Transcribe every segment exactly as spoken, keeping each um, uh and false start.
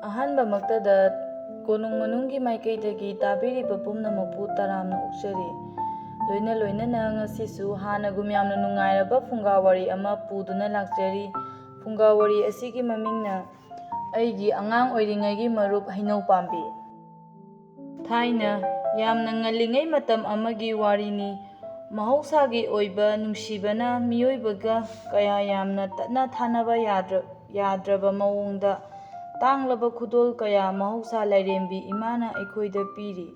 ꯑꯍꯥꯟꯕꯃꯛꯇꯗ ꯀꯣꯅꯨꯡ ꯃꯅꯨꯡꯒꯤ ꯃꯥꯏꯀꯩꯗꯒꯤ ꯇꯥꯕꯤꯔꯤꯕ ꯄꯨꯝꯅꯃꯛꯄꯨ ꯇꯔꯥꯝꯅ ꯑꯣꯛꯆꯔꯤ꯫ ꯂꯣꯏꯅ ꯂꯣꯏꯅꯅ ꯉꯁꯤꯁꯨ ꯍꯥꯟꯅꯒꯨꯝ ꯌꯥꯝꯅ ꯅꯨꯡꯉꯥꯏꯔꯕ ꯐꯨꯡꯒꯥ ꯋꯥꯔꯤ ꯑꯃ ꯄꯨꯗꯨꯅ ꯂꯥꯛꯆꯔꯤ꯫ ꯐꯨꯡꯒꯥ ꯋꯥꯔꯤ ꯑꯁꯤꯒꯤ ꯃꯃꯤꯡꯅ ꯑꯩꯒꯤ ꯑꯉꯥꯡ ꯑꯣꯏꯔꯤꯉꯩꯒꯤ ꯃꯔꯨꯞ ꯍꯩꯅꯧ ꯄꯥꯝꯕꯤ꯫ ꯊꯥꯏꯅ ꯌꯥꯝꯅ ꯉꯜꯂꯤꯉꯩ ꯃꯇꯝ ꯑꯃꯒꯤ ꯋꯥꯔꯤꯅꯤ꯫ ꯃꯍꯧꯁꯥꯒꯤ ꯑꯣꯏꯕ ꯅꯨꯡꯁꯤꯕꯅ ꯃꯤꯑꯣꯏꯕꯒ ꯀꯌꯥ ꯌꯥꯝꯅ ꯇꯠꯅ ꯊꯥꯅꯕ ꯌꯥꯗ꯭ꯔ-, ꯌꯥꯗ꯭ꯔꯕ ꯃꯑꯣꯡꯗ ꯇꯥꯡꯂꯕ ꯈꯨꯗꯣꯜ ꯀꯌꯥ ꯃꯍꯧꯁꯥ ꯂꯥꯏꯔꯦꯝꯕꯤ ꯏꯃꯥꯅ ꯑꯩꯈꯣꯏꯗ ꯄꯤꯔꯤ꯫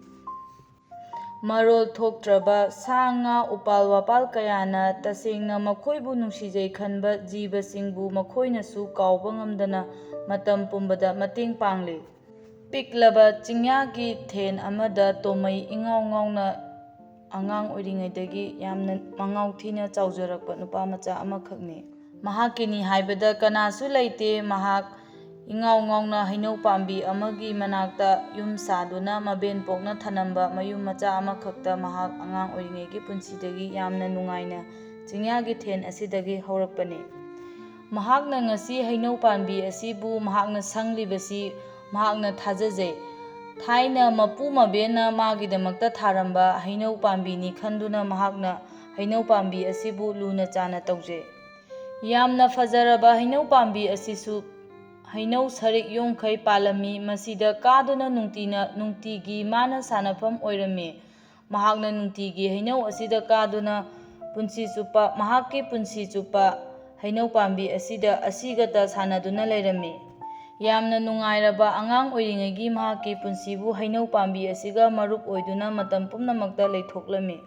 ꯃꯔꯣꯜ ꯊꯣꯛꯇ꯭ꯔꯕ ꯁꯥ ꯉꯥ ꯎꯄꯥꯜ ꯋꯥꯄꯥꯜ ꯀꯌꯥꯅ ꯇꯁꯦꯡꯅ ꯃꯈꯣꯏꯕꯨ ꯅꯨꯡꯁꯤꯖꯩ ꯈꯟꯕ ꯖꯤꯕꯁꯤꯡꯕꯨ ꯃꯈꯣꯏꯅꯁꯨ ꯀꯥꯎꯕ ꯉꯝꯗꯅ ꯃꯇꯝ ꯄꯨꯝꯕꯗ ꯃꯇꯦꯡ ꯄꯥꯡꯂꯤ꯫ ꯄꯤꯛꯂꯕ ꯆꯤꯡꯌꯥꯒꯤ ꯊꯦꯟ ꯑꯃꯗ ꯇꯣꯃꯩ ꯏꯉꯥꯎ ꯉꯥꯎꯅ ꯑꯉꯥꯡ ꯑꯣꯏꯔꯤꯉꯩꯗꯒꯤ ꯌꯥꯝꯅ ꯃꯉꯥꯎ ꯊꯤꯅ ꯆꯥꯎꯖꯔꯛꯄ ꯅꯨꯄꯥ ꯃꯆꯥ ꯑꯃꯈꯛꯅꯤ꯫ ꯃꯍꯥꯛꯀꯤꯅꯤ ꯍꯥꯏꯕꯗ ꯀꯅꯥꯁꯨ ꯂꯩꯇꯦ꯫ ꯃꯍꯥꯛ ꯏꯉꯥꯎ ꯉꯥꯎꯅ ꯍꯩꯅꯧ ꯄꯥꯝꯕꯤ ꯑꯃꯒꯤ ꯃꯅꯥꯛꯇ ꯌꯨꯝ ꯁꯥꯗꯨꯅ ꯃꯕꯦꯟ ꯄꯣꯛꯅ ꯊꯅꯝꯕ ꯃꯌꯨꯝ ꯃꯆꯥ ꯑꯃꯈꯛꯇ ꯃꯍꯥꯛ ꯑꯉꯥꯡ ꯑꯣꯏꯔꯤꯉꯩꯒꯤ ꯄꯨꯟꯁꯤꯗꯒꯤ ꯌꯥꯝꯅ ꯅꯨꯡꯉꯥꯏꯅ ꯆꯤꯡꯌꯥꯒꯤ ꯊꯦꯟ ꯑꯁꯤꯗꯒꯤ ꯍꯧꯔꯛꯄꯅꯤ꯫ ꯃꯍꯥꯛꯅ ꯉꯁꯤ ꯍꯩꯅꯧ ꯄꯥꯝꯕꯤ ꯑꯁꯤꯕꯨ ꯃꯍꯥꯛꯅ ꯁꯪꯂꯤꯕꯁꯤ ꯃꯍꯥꯛꯅ ꯊꯥꯖꯖꯩ꯫ ꯊꯥꯏꯅ ꯃꯄꯨ ꯃꯕꯦꯟꯅ ꯃꯥꯒꯤꯗꯃꯛꯇ ꯊꯥꯔꯝꯕ ꯍꯩꯅꯧ ꯄꯥꯝꯕꯤꯅꯤ ꯈꯟꯗꯨꯅ ꯃꯍꯥꯛꯅ ꯍꯩꯅꯧ ꯄꯥꯝꯕꯤ ꯑꯁꯤꯕꯨ ꯂꯨꯅ ꯆꯥꯟꯅ ꯇꯧꯖꯩ꯫ ꯌꯥꯝꯅ ꯐꯖꯔꯕ ꯍꯩꯅꯧ ꯄꯥꯝꯕꯤ ꯑꯁꯤꯁꯨ ꯍꯩꯅꯧ ꯁꯔꯤꯛ ꯌꯣꯡꯈꯩ ꯄꯥꯜꯂꯝꯃꯤ꯫ ꯃꯁꯤꯗ ꯀꯥꯗꯨꯅ ꯅꯨꯡꯇꯤꯅ, ꯅꯨꯡꯇꯤꯒꯤ ꯃꯥꯅ ꯁꯥꯟꯅꯐꯝ ꯑꯣꯏꯔꯝꯃꯤ꯫ ꯃꯍꯥꯛꯅ ꯅꯨꯡꯇꯤꯒꯤ ꯍꯩꯅꯧ ꯑꯁꯤꯗ ꯀꯥꯗꯨꯅ ꯄꯨꯟꯁꯤ ꯆꯨꯞꯄ, ꯃꯍꯥꯛꯀꯤ ꯄꯨꯟꯁꯤ ꯆꯨꯞꯄ ꯍꯩꯅꯧ ꯄꯥꯝꯕꯤ ꯑꯁꯤꯗ ꯑꯁꯤꯒꯇ ꯁꯥꯟꯅꯗꯨꯅ ꯂꯩꯔꯝꯃꯤ꯫ ꯌꯥꯝꯅ ꯅꯨꯡꯉꯥꯏꯔꯕ ꯑꯉꯥꯡ ꯑꯣꯏꯔꯤꯉꯩꯒꯤ ꯃꯍꯥꯛꯀꯤ ꯄꯨꯟꯁꯤꯕꯨ ꯍꯩꯅꯧ ꯄꯥꯝꯕꯤ ꯑꯁꯤꯒ ꯃꯔꯨꯞ ꯑꯣꯏꯗꯨꯅ ꯃꯇꯝ ꯄꯨꯝꯅꯃꯛꯇ ꯂꯩꯊꯣꯛꯂꯝꯃꯤ꯫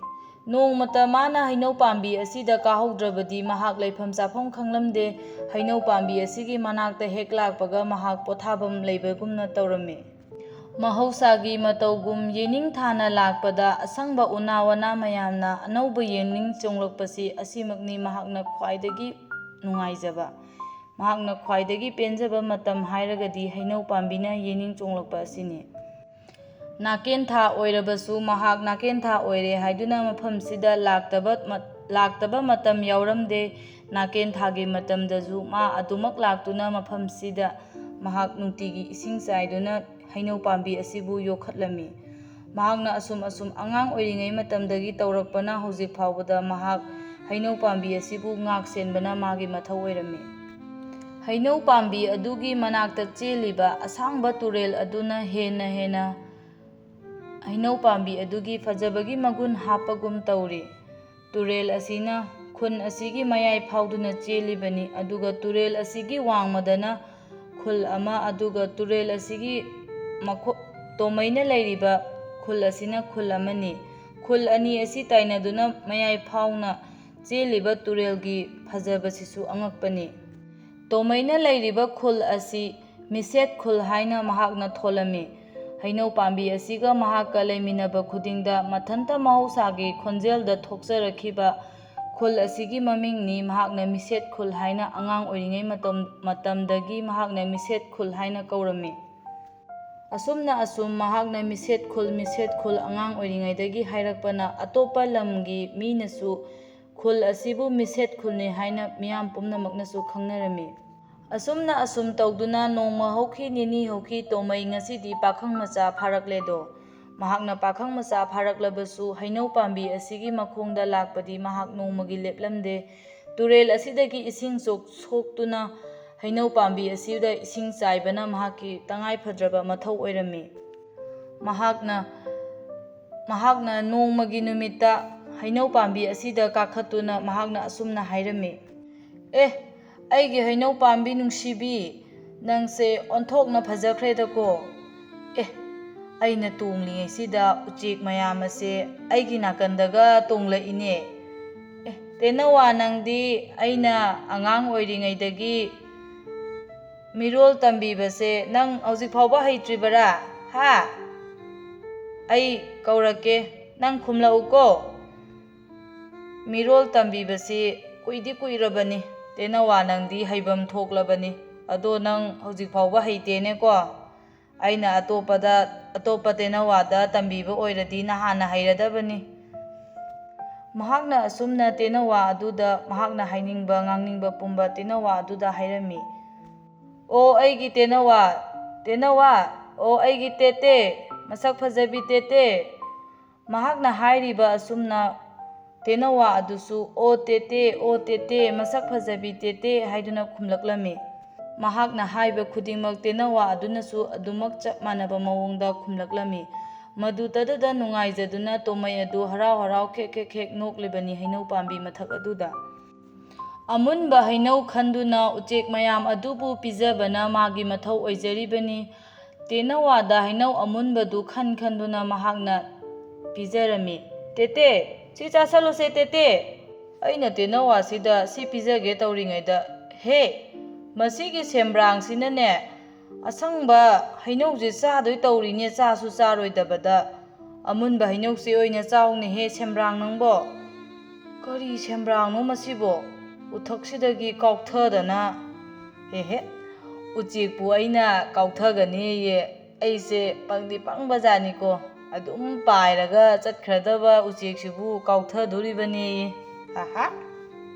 ꯅꯣꯡꯃꯇ ꯃꯥꯅ ꯍꯩꯅꯧ ꯄꯥꯝꯕꯤ ꯑꯁꯤꯗ ꯀꯥꯍꯧꯗ꯭ꯔꯕꯗꯤ ꯃꯍꯥꯛ ꯂꯩꯐꯝ ꯆꯥꯐꯝ ꯈꯪꯂꯝꯗꯦ꯫ ꯍꯩꯅꯧ ꯄꯥꯝꯕꯤ ꯑꯁꯤꯒꯤ ꯃꯅꯥꯛꯇ ꯍꯦꯛ ꯂꯥꯛꯄꯒ ꯃꯍꯥꯛ ꯄꯣꯊꯥꯐꯝ ꯂꯩꯕꯒꯨꯝꯅ ꯇꯧꯔꯝꯃꯤ꯫ ꯃꯍꯧꯁꯥꯒꯤ ꯃꯇꯧꯒꯨꯝ ꯌꯦꯅꯤꯡꯊꯥꯅ ꯂꯥꯛꯄꯗ ꯑꯁꯪꯕ ꯎꯅꯥ ꯋꯥꯅꯥ ꯃꯌꯥꯝꯅ ꯑꯅꯧꯕ ꯌꯦꯅꯤꯡ ꯆꯣꯡꯂꯛꯄꯁꯤ ꯑꯁꯤꯃꯛꯅꯤ ꯃꯍꯥꯛꯅ ꯈ꯭ꯋꯥꯏꯗꯒꯤ ꯅꯨꯡꯉꯥꯏꯖꯕ꯫ ꯃꯍꯥꯛꯅ ꯈ꯭ꯋꯥꯏꯗꯒꯤ ꯄꯦꯟꯖꯕ ꯃꯇꯝ ꯍꯥꯏꯔꯒꯗꯤ ꯍꯩꯅꯧ ꯄꯥꯝꯕꯤꯅ ꯌꯦꯅꯤꯡ ꯆꯣꯡꯂꯛꯄ ꯑꯁꯤꯅꯤ꯫ ꯅꯥꯀꯦꯟꯊꯥ ꯑꯣꯏꯔꯕꯁꯨ ꯃꯍꯥꯛ ꯅꯥꯀꯦꯟꯊꯥ ꯑꯣꯏꯔꯦ ꯍꯥꯏꯗꯨꯅ ꯃꯐꯝꯁꯤꯗ ꯂꯥꯛꯇꯕ ꯃ-, ꯂꯥꯛꯇꯕ ꯃꯇꯝ ꯌꯥꯎꯔꯝꯗꯦ꯫ ꯅꯥꯀꯦꯟꯊꯥꯒꯤ ꯃꯇꯝꯗꯁꯨ ꯃꯥ ꯑꯗꯨꯃꯛ ꯂꯥꯛꯇꯨꯅ ꯃꯐꯝꯁꯤꯗ ꯃꯍꯥꯛ ꯅꯨꯡꯇꯤꯒꯤ ꯏꯁꯤꯡ ꯆꯥꯏꯗꯨꯅ ꯍꯩꯅꯧ ꯄꯥꯝꯕꯤ ꯑꯁꯤꯕꯨ ꯌꯣꯛꯈꯠꯂꯝꯃꯤ꯫ ꯃꯍꯥꯛꯅ ꯑꯁꯨꯝ ꯑꯁꯨꯝ ꯑꯉꯥꯡ ꯑꯣꯏꯔꯤꯉꯩ ꯃꯇꯝꯗꯒꯤ ꯇꯧꯔꯛꯄꯅ ꯍꯧꯖꯤꯛ ꯐꯥꯎꯕꯗ ꯃꯍꯥꯛ ꯍꯩꯅꯧ ꯄꯥꯝꯕꯤ ꯑꯁꯤꯕꯨ ꯉꯥꯛ ꯁꯦꯟꯕꯅ ꯃꯥꯒꯤ ꯃꯊꯧ ꯑꯣꯏꯔꯝꯃꯤ꯫ ꯍꯩꯅꯧ ꯄꯥꯝꯕꯤ ꯑꯗꯨꯒꯤ ꯃꯅꯥꯛꯇ ꯆꯦꯜꯂꯤꯕ ꯑꯁꯥꯡꯕ ꯇꯨꯔꯦꯜ ꯑꯗꯨꯅ ꯍꯦꯟꯅ ꯍꯦꯟꯅ ꯍꯩꯅꯧ ꯄꯥꯝꯕꯤ ꯑꯗꯨꯒꯤ ꯐꯖꯕꯒꯤ ꯃꯒꯨꯟ ꯍꯥꯞꯄꯒꯨꯝ ꯇꯧꯔꯤ꯫ ꯇꯨꯔꯦꯜ ꯑꯁꯤꯅ ꯈꯨꯟ ꯑꯁꯤꯒꯤ ꯃꯌꯥꯏ ꯐꯥꯎꯗꯨꯅ ꯆꯦꯜꯂꯤꯕꯅꯤ, ꯑꯗꯨꯒ ꯇꯨꯔꯦꯜ ꯑꯁꯤꯒꯤ ꯋꯥꯡꯃꯗꯅ ꯈꯨꯜ ꯑꯃ, ꯑꯗꯨꯒ ꯇꯨꯔꯦꯜ ꯑꯁꯤꯒꯤ ꯃꯈꯣ-, ꯇꯣꯃꯩꯅ ꯂꯩꯔꯤꯕ ꯈꯨꯜ ꯑꯁꯤꯅ ꯈꯨꯜ ꯑꯃꯅꯤ꯫ ꯈꯨꯜ ꯑꯅꯤ ꯑꯁꯤ ꯇꯥꯏꯅꯗꯨꯅ ꯃꯌꯥꯏ ꯐꯥꯎꯅ ꯆꯦꯜꯂꯤꯕ ꯇꯨꯔꯦꯜꯒꯤ ꯐꯖꯕꯁꯤꯁꯨ ꯑꯉꯛꯄꯅꯤ꯫ ꯇꯣꯃꯩꯅ ꯂꯩꯔꯤꯕ ꯈꯨꯜ ꯑꯁꯤ ꯃꯤꯁꯦꯠ ꯈꯨꯜ ꯍꯥꯏꯅ ꯃꯍꯥꯛꯅ ꯊꯣꯜꯂꯝꯃꯤ꯫ ꯍꯩꯅꯧ ꯄꯥꯝꯕꯤ ꯑꯁꯤꯒ ꯃꯍꯥꯛꯀ ꯂꯩꯃꯤꯟꯅꯕ ꯈꯨꯗꯤꯡꯗ ꯃꯊꯟꯇ ꯃꯍꯧꯁꯥꯒꯤ ꯈꯣꯟꯖꯦꯜꯗ ꯊꯣꯛꯆꯔꯛꯈꯤꯕ ꯈꯨꯜ ꯑꯁꯤꯒꯤ ꯃꯃꯤꯡꯅꯤ꯫ ꯃꯍꯥꯛꯅ ꯃꯤꯁꯦꯠ ꯈꯨꯜ ꯍꯥꯏꯅ ꯑꯉꯥꯡ ꯑꯣꯏꯔꯤꯉꯩ ꯃꯇꯝ, ꯃꯇꯝꯗꯒꯤ ꯃꯍꯥꯛꯅ ꯃꯤꯁꯦꯠ ꯈꯨꯜ ꯍꯥꯏꯅ ꯀꯧꯔꯝꯃꯤ꯫ ꯑꯁꯨꯝꯅ ꯑꯁꯨꯝ ꯃꯍꯥꯛꯅ ꯃꯤꯁꯦꯠ ꯈꯨꯜ, ꯃꯤꯁꯦꯠ ꯈꯨꯜ ꯑꯉꯥꯡ ꯑꯣꯏꯔꯤꯉꯩꯗꯒꯤ ꯍꯥꯏꯔꯛꯄꯅ ꯑꯇꯣꯞꯄ ꯂꯝꯒꯤ ꯃꯤꯅꯁꯨ ꯈꯨꯜ ꯑꯁꯤꯕꯨ ꯃꯤꯁꯦꯠ ꯈꯨꯜꯅꯤ ꯍꯥꯏꯅ ꯃꯤꯌꯥꯝ ꯄꯨꯝꯅꯃꯛꯅꯁꯨ ꯈꯪꯅꯔꯝꯃꯤ꯫ ꯑꯁꯨꯝꯅ ꯑꯁꯨꯝ ꯇꯧꯗꯨꯅ ꯅꯣꯡꯃ ꯍꯧꯈꯤ, ꯅꯤꯅꯤ ꯍꯧꯈꯤ, ꯇꯣꯃꯩ ꯉꯁꯤꯗꯤ ꯄꯥꯈꯪ ꯃꯆꯥ ꯐꯥꯔꯛꯂꯦꯗꯣ꯫ ꯃꯍꯥꯛꯅ ꯄꯥꯈꯪ ꯃꯆꯥ ꯐꯥꯔꯛꯂꯕꯁꯨ ꯍꯩꯅꯧ ꯄꯥꯝꯕꯤ ꯑꯁꯤꯒꯤ ꯃꯈꯣꯡꯗ ꯂꯥꯛꯄꯗꯤ ꯃꯍꯥꯛ ꯅꯣꯡꯃꯒꯤ ꯂꯦꯞꯂꯝꯗꯦ꯫ ꯇꯨꯔꯦꯜ ꯑꯁꯤꯗꯒꯤ ꯏꯁꯤꯡ ꯆꯣꯛ-, ꯁꯣꯛꯇꯨꯅ ꯍꯩꯅꯧ ꯄꯥꯝꯕꯤ ꯑꯁꯤꯗ ꯏꯁꯤꯡ ꯆꯥꯏꯕꯅ ꯃꯍꯥꯛꯀꯤ ꯇꯉꯥꯏꯐꯗ꯭ꯔꯕ ꯃꯊꯧ ꯑꯣꯏꯔꯝꯃꯤ꯫ ꯃꯍꯥꯛꯅ, ꯃꯍꯥꯛꯅ ꯅꯣꯡꯃꯒꯤ ꯅꯨꯃꯤꯠꯇ ꯍꯩꯅꯧ ꯄꯥꯝꯕꯤ ꯑꯁꯤꯗ ꯀꯥꯈꯠꯇꯨꯅ ꯃꯍꯥꯛꯅ ꯑꯁꯨꯝꯅ ꯍꯥꯏꯔꯝꯃꯤ, "ꯑꯦ, ꯑꯩꯒꯤ ꯍꯩꯅꯧ ꯄꯥꯝꯕꯤ ꯅꯨꯡꯁꯤꯕꯤ, ꯅꯪꯁꯦ ꯑꯣꯟꯊꯣꯛꯅ ꯐꯖꯈ꯭ꯔꯦꯗꯀꯣ꯫ ꯑꯦ, ꯑꯩꯅ ꯇꯣꯡꯂꯤꯉꯩꯁꯤꯗ ꯎꯆꯦꯛ ꯃꯌꯥꯝ ꯑꯁꯦ ꯑꯩꯒꯤ ꯅꯥꯀꯟꯗꯒ ꯇꯣꯡꯂꯛꯏꯅꯦ꯫ ꯑꯦ, ꯇꯦꯅꯋꯥ, ꯅꯪꯗꯤ ꯑꯩꯅ ꯑꯉꯥꯡ ꯑꯣꯏꯔꯤꯉꯩꯗꯒꯤ ꯃꯤꯔꯣꯜ ꯇꯝꯕꯤꯕꯁꯦ ꯅꯪ ꯍꯧꯖꯤꯛ ꯐꯥꯎꯕ ꯍꯩꯇ꯭ꯔꯤꯕꯔꯥ? ꯍꯥ? ꯑꯩ ꯀꯧꯔꯛꯀꯦ, ꯅꯪ ꯈꯨꯝꯂꯛꯎꯀꯣ꯫ ꯃꯤꯔꯣꯜ ꯇꯝꯕꯤꯕꯁꯤ ꯀꯨꯏꯗꯤ ꯀꯨꯏꯔꯕꯅꯤ꯫ ꯇꯦꯅꯋꯥ, ꯅꯪꯗꯤ ꯍꯩꯐꯝ ꯊꯣꯛꯂꯕꯅꯤ꯫ ꯑꯗꯣ ꯅꯪ ꯍꯧꯖꯤꯛ ꯐꯥꯎꯕ ꯍꯩꯇꯦꯅꯦꯀꯣ꯫ ꯑꯩꯅ ꯑꯇꯣꯞꯄꯗ, ꯑꯇꯣꯞꯄ ꯇꯦꯅꯋꯥꯗ ꯇꯝꯕꯤꯕ ꯑꯣꯏꯔꯗꯤ ꯅꯍꯥꯟꯅ ꯍꯩꯔꯗꯕꯅꯤ꯫" ꯃꯍꯥꯛꯅ ꯑꯁꯨꯝꯅ ꯇꯦꯅꯋꯥ ꯑꯗꯨꯗ ꯃꯍꯥꯛꯅ ꯍꯥꯏꯅꯤꯡꯕ ꯉꯥꯡꯅꯤꯡꯕ ꯄꯨꯝꯕ ꯇꯦꯅꯋꯥ ꯑꯗꯨꯗ ꯍꯥꯏꯔꯝꯃꯤ꯫ "ꯑꯣ ꯑꯩꯒꯤ ꯇꯦꯅꯋꯥ, ꯇꯦꯅꯋꯥ, ꯑꯣ ꯑꯩꯒꯤ ꯇꯦꯇꯦ, ꯃꯁꯛ ꯐꯖꯕꯤ ꯇꯦꯇꯦ"꯫ ꯃꯍꯥꯛꯅ ꯍꯥꯏꯔꯤꯕ ꯑꯁꯨꯝꯅ ꯇꯦꯅꯋꯥ ꯑꯗꯨꯁꯨ "ꯑꯣ ꯇꯦꯇꯦ, ꯑꯣ ꯇꯦꯇꯦ, ꯃꯁꯛ ꯐꯖꯕꯤ ꯇꯦꯇꯦ" ꯍꯥꯏꯗꯨꯅ ꯈꯨꯝꯂꯛꯂꯝꯃꯤ꯫ ꯃꯍꯥꯛꯅ ꯍꯥꯏꯕ ꯈꯨꯗꯤꯡꯃꯛ ꯇꯦꯅꯋꯥ ꯑꯗꯨꯅꯁꯨ ꯑꯗꯨꯃꯛ ꯆꯞ ꯃꯥꯟꯅꯕ ꯃꯑꯣꯡꯗ ꯈꯨꯝꯂꯛꯂꯝꯃꯤ꯫ ꯃꯗꯨꯇꯗꯗ ꯅꯨꯡꯉꯥꯏꯖꯗꯨꯅ ꯇꯣꯃꯩ ꯑꯗꯨ ꯍꯔꯥꯎ ꯍꯔꯥꯎ ꯈꯦꯛ ꯈꯦꯛ ꯈꯦꯛ ꯅꯣꯛꯂꯤꯕꯅꯤ ꯍꯩꯅꯧ ꯄꯥꯝꯕꯤ ꯃꯊꯛ ꯑꯗꯨꯗ꯫ ꯑꯃꯨꯟꯕ ꯍꯩꯅꯧ ꯈꯟꯗꯨꯅ ꯎꯆꯦꯛ ꯃꯌꯥꯝ ꯑꯗꯨꯕꯨ ꯄꯤꯖꯕꯅ ꯃꯥꯒꯤ ꯃꯊꯧ ꯑꯣꯏꯖꯔꯤꯕꯅꯤ꯫ ꯇꯦꯅꯋꯥꯗ ꯍꯩꯅꯧ ꯑꯃꯨꯟꯕꯗꯨ ꯈꯟ ꯈꯟꯗꯨꯅ ꯃꯍꯥꯛꯅ ꯄꯤꯖꯔꯝꯃꯤ꯫ "ꯇꯦꯇꯦ, ꯁꯤ ꯆꯥꯁꯜꯂꯨꯁꯦ ꯇꯦꯇꯦ꯫ ꯑꯩꯅ ꯇꯦꯅꯋꯥꯁꯤꯗ ꯁꯤ ꯄꯤꯖꯒꯦ ꯇꯧꯔꯤꯉꯩꯗ, ꯍꯦ, ꯃꯁꯤꯒꯤ ꯁꯦꯝꯕ꯭ꯔꯥꯡꯁꯤꯅꯅꯦ, ꯑꯁꯪꯕ ꯍꯩꯅꯧꯁꯦ ꯆꯥꯗꯣꯏ ꯇꯧꯔꯤꯅꯦ, ꯆꯥꯁꯨ ꯆꯥꯔꯣꯏꯗꯕꯗ꯫ ꯑꯃꯨꯟꯕ ꯍꯩꯅꯧꯁꯦ ꯑꯣꯏꯅ ꯆꯥꯎꯅꯦꯍꯦ ꯁꯦꯝꯕ꯭ꯔꯥꯡ ꯅꯪꯕꯣ꯫ ꯀꯔꯤ ꯁꯦꯝꯕ꯭ꯔꯥꯡꯅꯣ ꯃꯁꯤꯕꯣ? ꯎꯊꯛꯁꯤꯗꯒꯤ ꯀꯥꯎꯊꯗꯅ"꯫ ꯍꯦꯍꯦ, ꯎꯆꯦꯛꯄꯨ ꯑꯩꯅ ꯀꯥꯎꯊꯒꯅꯦꯌꯦ꯫ ꯑꯩꯁꯦ ꯄꯪꯗꯤ ꯄꯪꯕꯖꯥꯠꯅꯤꯀꯣ꯫ ꯑꯗꯨꯝ ꯄꯥꯏꯔꯒ ꯆꯠꯈ꯭ꯔꯗꯕ ꯎꯆꯦꯛꯁꯤꯕꯨ ꯀꯥꯎꯊꯗꯣꯔꯤꯕꯅꯦꯌꯦ꯫ ꯍꯥꯍꯥ꯫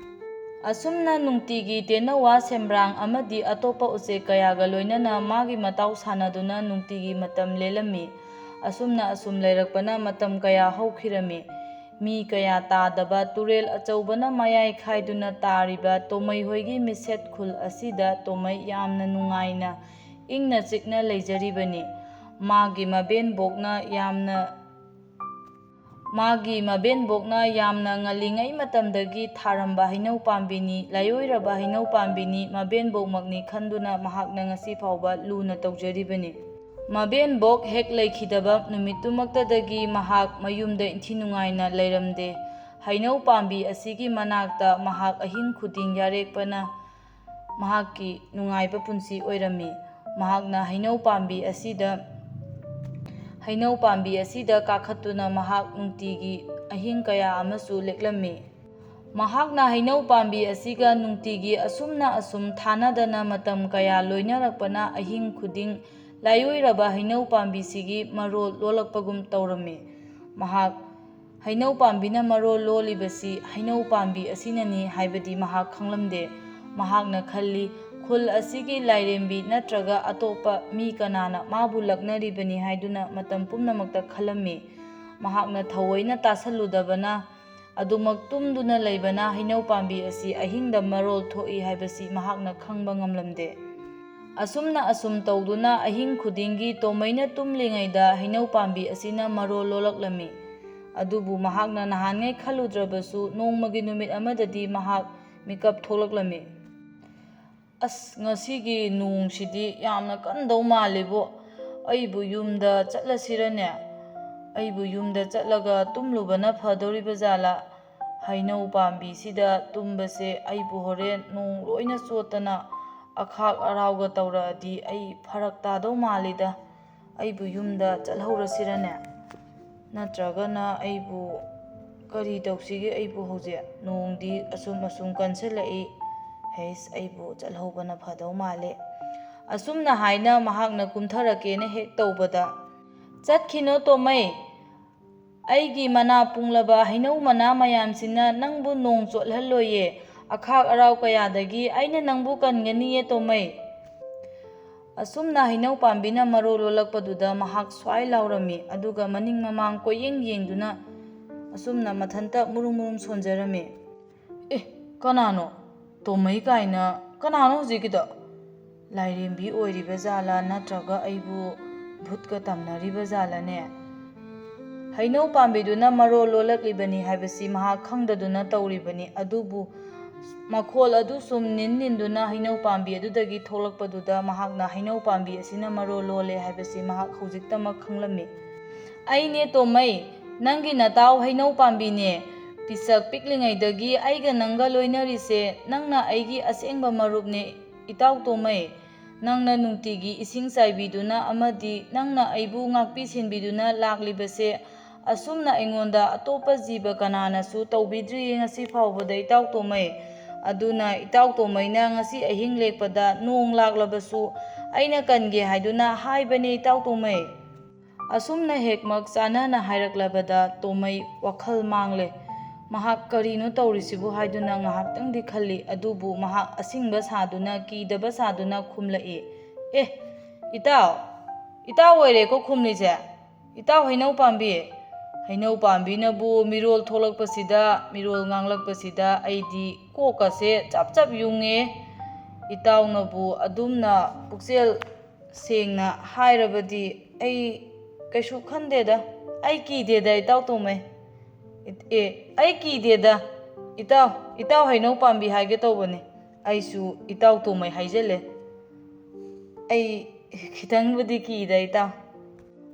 ꯑꯁꯨꯝꯅ ꯅꯨꯡꯇꯤꯒꯤ ꯇꯦꯅꯋꯥ, ꯁꯦꯝꯕ꯭ꯔꯥꯡ ꯑꯃꯗꯤ ꯑꯇꯣꯞꯄ ꯎꯆꯦꯛ ꯀꯌꯥꯒ ꯂꯣꯏꯅꯅ ꯃꯥꯒꯤ ꯃꯇꯥꯎ ꯁꯥꯟꯅꯗꯨꯅ ꯅꯨꯡꯇꯤꯒꯤ ꯃꯇꯝ ꯂꯦꯜꯂꯝꯃꯤ꯫ ꯑꯁꯨꯝꯅ ꯑꯁꯨꯝ ꯂꯩꯔꯛꯄꯅ ꯃꯇꯝ ꯀꯌꯥ ꯍꯧꯈꯤꯔꯝꯃꯤ꯫ ꯃꯤ ꯀꯌꯥ ꯇꯥꯗꯕ ꯇꯨꯔꯦꯜ ꯑꯆꯧꯕꯅ ꯃꯌꯥꯏ ꯈꯥꯏꯗꯨꯅ ꯇꯥꯔꯤꯕ ꯇꯣꯃꯩ ꯍꯣꯏꯒꯤ ꯃꯤꯁꯦꯠ ꯈꯨꯜ ꯑꯁꯤꯗ ꯇꯣꯃꯩ ꯌꯥꯝꯅ ꯅꯨꯡꯉꯥꯏꯅ ꯏꯪꯅ ꯆꯤꯛꯅ ꯂꯩꯖꯔꯤꯕꯅꯤ꯫ ꯃꯥꯒꯤ ꯃꯕꯦꯟꯕꯣꯛꯅ ꯌꯥꯝꯅ ꯃꯥꯒꯤ ꯃꯕꯦꯟꯕꯣꯛꯅ ꯌꯥꯝꯅ ꯉꯜꯂꯤꯉꯩ ꯃꯇꯝꯗꯒꯤ ꯊꯥꯔꯝꯕ ꯍꯩꯅꯧ ꯄꯥꯝꯕꯤꯅꯤ, ꯂꯥꯏꯑꯣꯏꯔꯕ ꯍꯩꯅꯧ ꯄꯥꯝꯕꯤꯅꯤ, ꯃꯕꯦꯟꯕꯣꯛꯃꯛꯅꯤ ꯈꯟꯗꯨꯅ ꯃꯍꯥꯛꯅ ꯉꯁꯤ ꯐꯥꯎꯕ ꯂꯨꯅ ꯇꯧꯖꯔꯤꯕꯅꯤ꯫ ꯃꯕꯦꯟꯕꯣꯛ ꯍꯦꯛ ꯂꯩꯈꯤꯗꯕ ꯅꯨꯃꯤꯠꯇꯨꯃꯛꯇꯗꯒꯤ ꯃꯍꯥꯛ ꯃꯌꯨꯝꯗ ꯏꯟꯊꯤ ꯅꯨꯡꯉꯥꯏꯅ ꯂꯩꯔꯝꯗꯦ꯫ ꯍꯩꯅꯧ ꯄꯥꯝꯕꯤ ꯑꯁꯤꯒꯤ ꯃꯅꯥꯛꯇ ꯃꯍꯥꯛ ꯑꯍꯤꯡ ꯈꯨꯗꯤꯡ ꯌꯥꯔꯦꯛꯄꯅ ꯃꯍꯥꯛꯀꯤ ꯅꯨꯡꯉꯥꯏꯕ ꯄꯨꯟꯁꯤ ꯑꯣꯏꯔꯝꯃꯤ꯫ ꯃꯍꯥꯛꯅ ꯍꯩꯅꯧ ꯄꯥꯝꯕꯤ ꯑꯁꯤꯗ, ꯍꯩꯅꯧ ꯄꯥꯝꯕꯤ ꯑꯁꯤꯗ ꯀꯥꯈꯠꯇꯨꯅ ꯃꯍꯥꯛ ꯅꯨꯡꯇꯤꯒꯤ ꯑꯍꯤꯡ ꯀꯌꯥ ꯑꯃꯁꯨ ꯂꯦꯛꯂꯝꯃꯤ꯫ ꯃꯍꯥꯛꯅ ꯍꯩꯅꯧ ꯄꯥꯝꯕꯤ ꯑꯁꯤꯒ ꯅꯨꯡꯇꯤꯒꯤ ꯑꯁꯨꯝꯅ ꯑꯁꯨꯝ ꯊꯥꯅꯗꯅ ꯃꯇꯝ ꯀꯌꯥ ꯂꯣꯏꯅꯔꯛꯄꯅ ꯑꯍꯤꯡ ꯈꯨꯗꯤꯡ ꯂꯥꯏꯑꯣꯏꯔꯕ ꯍꯩꯅꯧ ꯄꯥꯝꯕꯤꯁꯤꯒꯤ ꯃꯔꯣꯜ ꯂꯣꯜꯂꯛꯄꯒꯨꯝ ꯇꯧꯔꯝꯃꯤ꯫ ꯃꯍꯥꯛ ꯍꯩꯅꯧ ꯄꯥꯝꯕꯤꯅ ꯃꯔꯣꯜ ꯂꯣꯜꯂꯤꯕꯁꯤ ꯍꯩꯅꯧ ꯄꯥꯝꯕꯤ ꯑꯁꯤꯅꯅꯤ ꯍꯥꯏꯕꯗꯤ ꯃꯍꯥꯛ ꯈꯪꯂꯝꯗꯦ꯫ ꯃꯍꯥꯛꯅ ꯈꯜꯂꯤ, ꯈꯨꯜ ꯑꯁꯤꯒꯤ ꯂꯥꯏꯔꯦꯝꯕꯤ ꯅꯠꯇ꯭ꯔꯒ ꯑꯇꯣꯞꯄ ꯃꯤ ꯀꯅꯥꯅ ꯃꯥꯕꯨ ꯂꯛꯅꯔꯤꯕꯅꯤ ꯍꯥꯏꯗꯨꯅ ꯃꯇꯝ ꯄꯨꯝꯅꯃꯛꯇ ꯈꯜꯂꯝꯃꯤ꯫ ꯃꯍꯥꯛꯅ ꯊꯑꯣꯏꯅ ꯇꯥꯁꯜꯂꯨꯗꯕꯅ ꯑꯗꯨꯃꯛ ꯇꯨꯝꯗꯨꯅ ꯂꯩꯕꯅ ꯍꯩꯅꯧ ꯄꯥꯝꯕꯤ ꯑꯁꯤ ꯑꯍꯤꯡꯗ ꯃꯔꯣꯜ ꯊꯣꯛꯏ ꯍꯥꯏꯕꯁꯤ ꯃꯍꯥꯛꯅ ꯈꯪꯕ ꯉꯝꯂꯝꯗꯦ꯫ ꯑꯁꯨꯝꯅ ꯑꯁꯨꯝ ꯇꯧꯗꯨꯅ ꯑꯍꯤꯡ ꯈꯨꯗꯤꯡꯒꯤ ꯇꯣꯃꯩꯅ ꯇꯨꯝꯂꯤꯉꯩꯗ ꯍꯩꯅꯧ ꯄꯥꯝꯕꯤ ꯑꯁꯤꯅ ꯃꯔꯣꯜ ꯂꯣꯜꯂꯛꯂꯝꯃꯤ꯫ ꯑꯗꯨꯕꯨ ꯃꯍꯥꯛꯅ ꯅꯍꯥꯟꯉꯩ ꯈꯜꯂꯨꯗ꯭ꯔꯕꯁꯨ ꯅꯣꯡꯃꯒꯤ ꯅꯨꯃꯤꯠ ꯑꯃꯗꯗꯤ ꯃꯍꯥꯛ ꯃꯤꯀꯞ ꯊꯣꯛꯂꯛꯂꯝꯃꯤ꯫ "ꯑꯁ, ꯉꯁꯤꯒꯤ ꯅꯣꯡꯁꯤꯗꯤ ꯌꯥꯝꯅ ꯀꯟꯗꯧ ꯃꯥꯜꯂꯤꯕꯣ꯫ ꯑꯩꯕꯨ ꯌꯨꯝꯗ ꯆꯠꯂꯁꯤꯔꯅꯦ? ꯑꯩꯕꯨ ꯌꯨꯝꯗ ꯆꯠꯂꯒ ꯇꯨꯝꯂꯨꯕꯅ ꯐꯗꯧꯔꯤꯕ ꯖꯥꯠꯂꯥ? ꯍꯩꯅꯧ ꯄꯥꯝꯕꯤꯁꯤꯗ ꯇꯨꯝꯕꯁꯦ ꯑꯩꯕꯨ ꯍꯣꯔꯦꯟ ꯅꯣꯡ ꯂꯣꯏꯅ ꯆꯣꯠꯇꯅ ꯑꯈꯥꯛ ꯑꯔꯥꯎꯒ ꯇꯧꯔꯛꯑꯗꯤ ꯑꯩ ꯐꯔꯛ ꯇꯥꯗꯧ ꯃꯥꯜꯂꯤꯗ꯫ ꯑꯩꯕꯨ ꯌꯨꯝꯗ ꯆꯠꯍꯧꯔꯁꯤꯔꯅꯦ? ꯅꯠꯇ꯭ꯔꯒꯅ ꯑꯩꯕꯨ ꯀꯔꯤ ꯇꯧꯁꯤꯒꯦ? ꯑꯩꯕꯨ ꯍꯧꯖꯤꯛ ꯅꯣꯡꯗꯤ ꯑꯁꯨꯝ ꯑꯁꯨꯝ ꯀꯟꯁꯤꯜꯂꯛꯏ꯫ ꯍꯩꯁ, ꯑꯩꯕꯨ ꯆꯠꯍꯧꯕꯅ ꯐꯗꯧ ꯃꯥꯜꯂꯦ꯫" ꯑꯁꯨꯝꯅ ꯍꯥꯏꯅ ꯃꯍꯥꯛꯅ ꯀꯨꯝꯊꯔꯛꯀꯦꯅ ꯍꯦꯛ ꯇꯧꯕꯗ, "ꯆꯠꯈꯤꯅꯣ ꯇꯣꯃꯩ꯫ ꯑꯩꯒꯤ ꯃꯅꯥ ꯄꯨꯡꯂꯕ ꯍꯩꯅꯧ ꯃꯅꯥ ꯃꯌꯥꯝꯁꯤꯅ ꯅꯪꯕꯨ ꯅꯣꯡ ꯆꯣꯠꯍꯜꯂꯣꯏꯌꯦ꯫ ꯑꯈꯥꯛ ꯑꯔꯥꯎ ꯀꯌꯥꯗꯒꯤ ꯑꯩꯅ ꯅꯪꯕꯨ ꯀꯟꯒꯅꯤꯌꯦ ꯇꯣꯃꯩ꯫" ꯑꯁꯨꯝꯅ ꯍꯩꯅꯧ ꯄꯥꯝꯕꯤꯅ ꯃꯔꯣꯜ ꯂꯣꯜꯂꯛꯄꯗꯨꯗ ꯃꯍꯥꯛ ꯁ꯭ꯋꯥꯏ ꯂꯥꯎꯔꯝꯃꯤ, ꯑꯗꯨꯒ ꯃꯅꯤꯡ ꯃꯃꯥꯡ ꯀꯣꯏꯌꯦꯡ ꯌꯦꯡꯗꯨꯅ ꯑꯁꯨꯝꯅ ꯃꯊꯟꯇ ꯃꯨꯔꯨꯝ ꯃꯨꯔꯨꯝ ꯁꯣꯟꯖꯔꯝꯃꯤ꯫ "ꯑꯦ, ꯀꯅꯥꯅꯣ? ꯇꯣꯃꯩ ꯀꯥꯏꯅ ꯀꯅꯥꯅꯣ ꯍꯧꯖꯤꯛꯀꯤꯗꯣ? ꯂꯥꯏꯔꯦꯝꯕꯤ ꯑꯣꯏꯔꯤꯕ ꯖꯥꯠꯂꯥ, ꯅꯠꯇ꯭ꯔꯒ ꯑꯩꯕꯨ ꯚꯨꯠꯀ ꯇꯝꯅꯔꯤꯕ ꯖꯥꯠꯂꯅꯦ?" ꯍꯩꯅꯧ ꯄꯥꯝꯕꯤꯗꯨꯅ ꯃꯔꯣꯜ ꯂꯣꯜꯂꯛꯂꯤꯕꯅꯤ ꯍꯥꯏꯕꯁꯤ ꯃꯍꯥꯛ ꯈꯪꯗꯗꯨꯅ ꯇꯧꯔꯤꯕꯅꯤ꯫ ꯑꯗꯨꯕꯨ ꯃꯈꯣꯜ ꯑꯗꯨ ꯁꯨꯝ ꯅꯤꯟ ꯅꯤꯟꯗꯨꯅ ꯍꯩꯅꯧ ꯄꯥꯝꯕꯤ ꯑꯗꯨꯗꯒꯤ ꯊꯣꯛꯂꯛꯄꯗꯨꯗ ꯃꯍꯥꯛꯅ ꯍꯩꯅꯧ ꯄꯥꯝꯕꯤ ꯑꯁꯤꯅ ꯃꯔꯣꯜ ꯂꯣꯜꯂꯦ ꯍꯥꯏꯕꯁꯤ ꯃꯍꯥꯛ ꯍꯧꯖꯤꯛꯇꯃꯛ ꯈꯪꯂꯝꯃꯤ꯫ "ꯑꯩꯅꯦ ꯇꯣꯃꯩ, ꯅꯪꯒꯤ ꯅꯇꯥꯎ ꯍꯩꯅꯧ ꯄꯥꯝꯕꯤꯅꯦ꯫ ꯄꯤꯁꯛ ꯄꯤꯛꯂꯤꯉꯩꯗꯒꯤ ꯑꯩꯒ ꯅꯪꯒ ꯂꯣꯏꯅꯔꯤꯁꯦ ꯅꯪꯅ ꯑꯩꯒꯤ ꯑꯁꯦꯡꯕ ꯃꯔꯨꯞꯅꯦ ꯏꯇꯥꯎ ꯇꯣꯃꯩ꯫ ꯅꯪꯅ ꯅꯨꯡꯇꯤꯒꯤ ꯏꯁꯤꯡ ꯆꯥꯏꯕꯤꯗꯨꯅ ꯑꯃꯗꯤ ꯅꯪꯅ ꯑꯩꯕꯨ ꯉꯥꯛꯄꯤ ꯁꯦꯟꯕꯤꯗꯨꯅ ꯂꯥꯛꯂꯤꯕꯁꯦ ꯑꯁꯨꯝꯅ ꯑꯩꯉꯣꯟꯗ ꯑꯇꯣꯞꯄ ꯖꯤꯕ ꯀꯅꯥꯅꯁꯨ ꯇꯧꯕꯤꯗ꯭ꯔꯤꯌꯦ ꯉꯁꯤ ꯐꯥꯎꯕꯗ ꯏꯇꯥꯎ ꯇꯣꯃꯩ꯫ ꯑꯗꯨꯅ ꯏꯇꯥꯎ ꯇꯣꯃꯩꯅ ꯉꯁꯤ ꯑꯍꯤꯡ ꯂꯦꯛꯄꯗ ꯅꯣꯡ ꯂꯥꯛꯂꯕꯁꯨ ꯑꯩꯅ ꯀꯟꯒꯦ ꯍꯥꯏꯗꯨꯅ ꯍꯥꯏꯕꯅꯦ ꯏꯇꯥꯎ ꯇꯣꯃꯩ꯫" ꯑꯁꯨꯝꯅ ꯍꯦꯛꯃꯛ ꯆꯥꯟꯅꯅ ꯍꯥꯏꯔꯛꯂꯕꯗ ꯇꯣꯃꯩ ꯋꯥꯈꯜ ꯃꯥꯡꯂꯦ꯫ ꯃꯍꯥꯛ ꯀꯔꯤꯅꯣ ꯇꯧꯔꯤꯁꯤꯕꯨ ꯍꯥꯏꯗꯨꯅ ꯉꯥꯏꯍꯥꯛꯇꯪꯗꯤ ꯈꯜꯂꯤ꯫ ꯑꯗꯨꯕꯨ ꯃꯍꯥꯛ ꯑꯁꯤꯡꯕ ꯁꯥꯗꯨꯅ, ꯀꯤꯗꯕ ꯁꯥꯗꯨꯅ ꯈꯨꯝꯂꯛꯏ, "ꯑꯦ, ꯏꯇꯥꯎ, ꯏꯇꯥꯎ ꯑꯣꯏꯔꯦꯀꯣ ꯈꯨꯝꯂꯤꯁꯦ꯫ ꯏꯇꯥꯎ ꯍꯩꯅꯧ ꯄꯥꯝꯕꯤ, ꯍꯩꯅꯧ ꯄꯥꯝꯕꯤꯅꯕꯨ ꯃꯤꯔꯣꯜ ꯊꯣꯛꯂꯛꯄꯁꯤꯗ, ꯃꯤꯔꯣꯜ ꯉꯥꯡꯂꯛꯄꯁꯤꯗ ꯑꯩꯗꯤ ꯀꯣꯛꯀꯁꯦ ꯆꯞ ꯆꯞ ꯌꯨꯡꯉꯦ꯫ ꯏꯇꯥꯎꯅꯕꯨ ꯑꯗꯨꯝꯅ ꯄꯨꯛꯆꯦꯜ ꯁꯦꯡꯅ ꯍꯥꯏꯔꯕꯗꯤ ꯑꯩ ꯀꯩꯁꯨ ꯈꯟꯗꯦꯗ꯫ ꯑꯩ ꯀꯤꯗꯦꯗ, ꯏꯇꯥꯎ ꯇꯣꯝꯃꯩ꯫ ꯑꯦ, ꯑꯩ ꯀꯤꯗꯦꯗ꯫ ꯏꯇꯥꯎ, ꯏꯇꯥꯎ ꯍꯩꯅꯧ ꯄꯥꯝꯕꯤ ꯍꯥꯏꯒꯦ ꯇꯧꯕꯅꯦ꯫ ꯑꯩꯁꯨ ꯏꯇꯥꯎ ꯇꯣꯝꯃꯩ ꯍꯥꯏꯖꯜꯂꯦ꯫ ꯑꯩ ꯈꯤꯇꯪꯕꯨꯗꯤ ꯀꯤꯗ, ꯏꯇꯥꯎ꯫"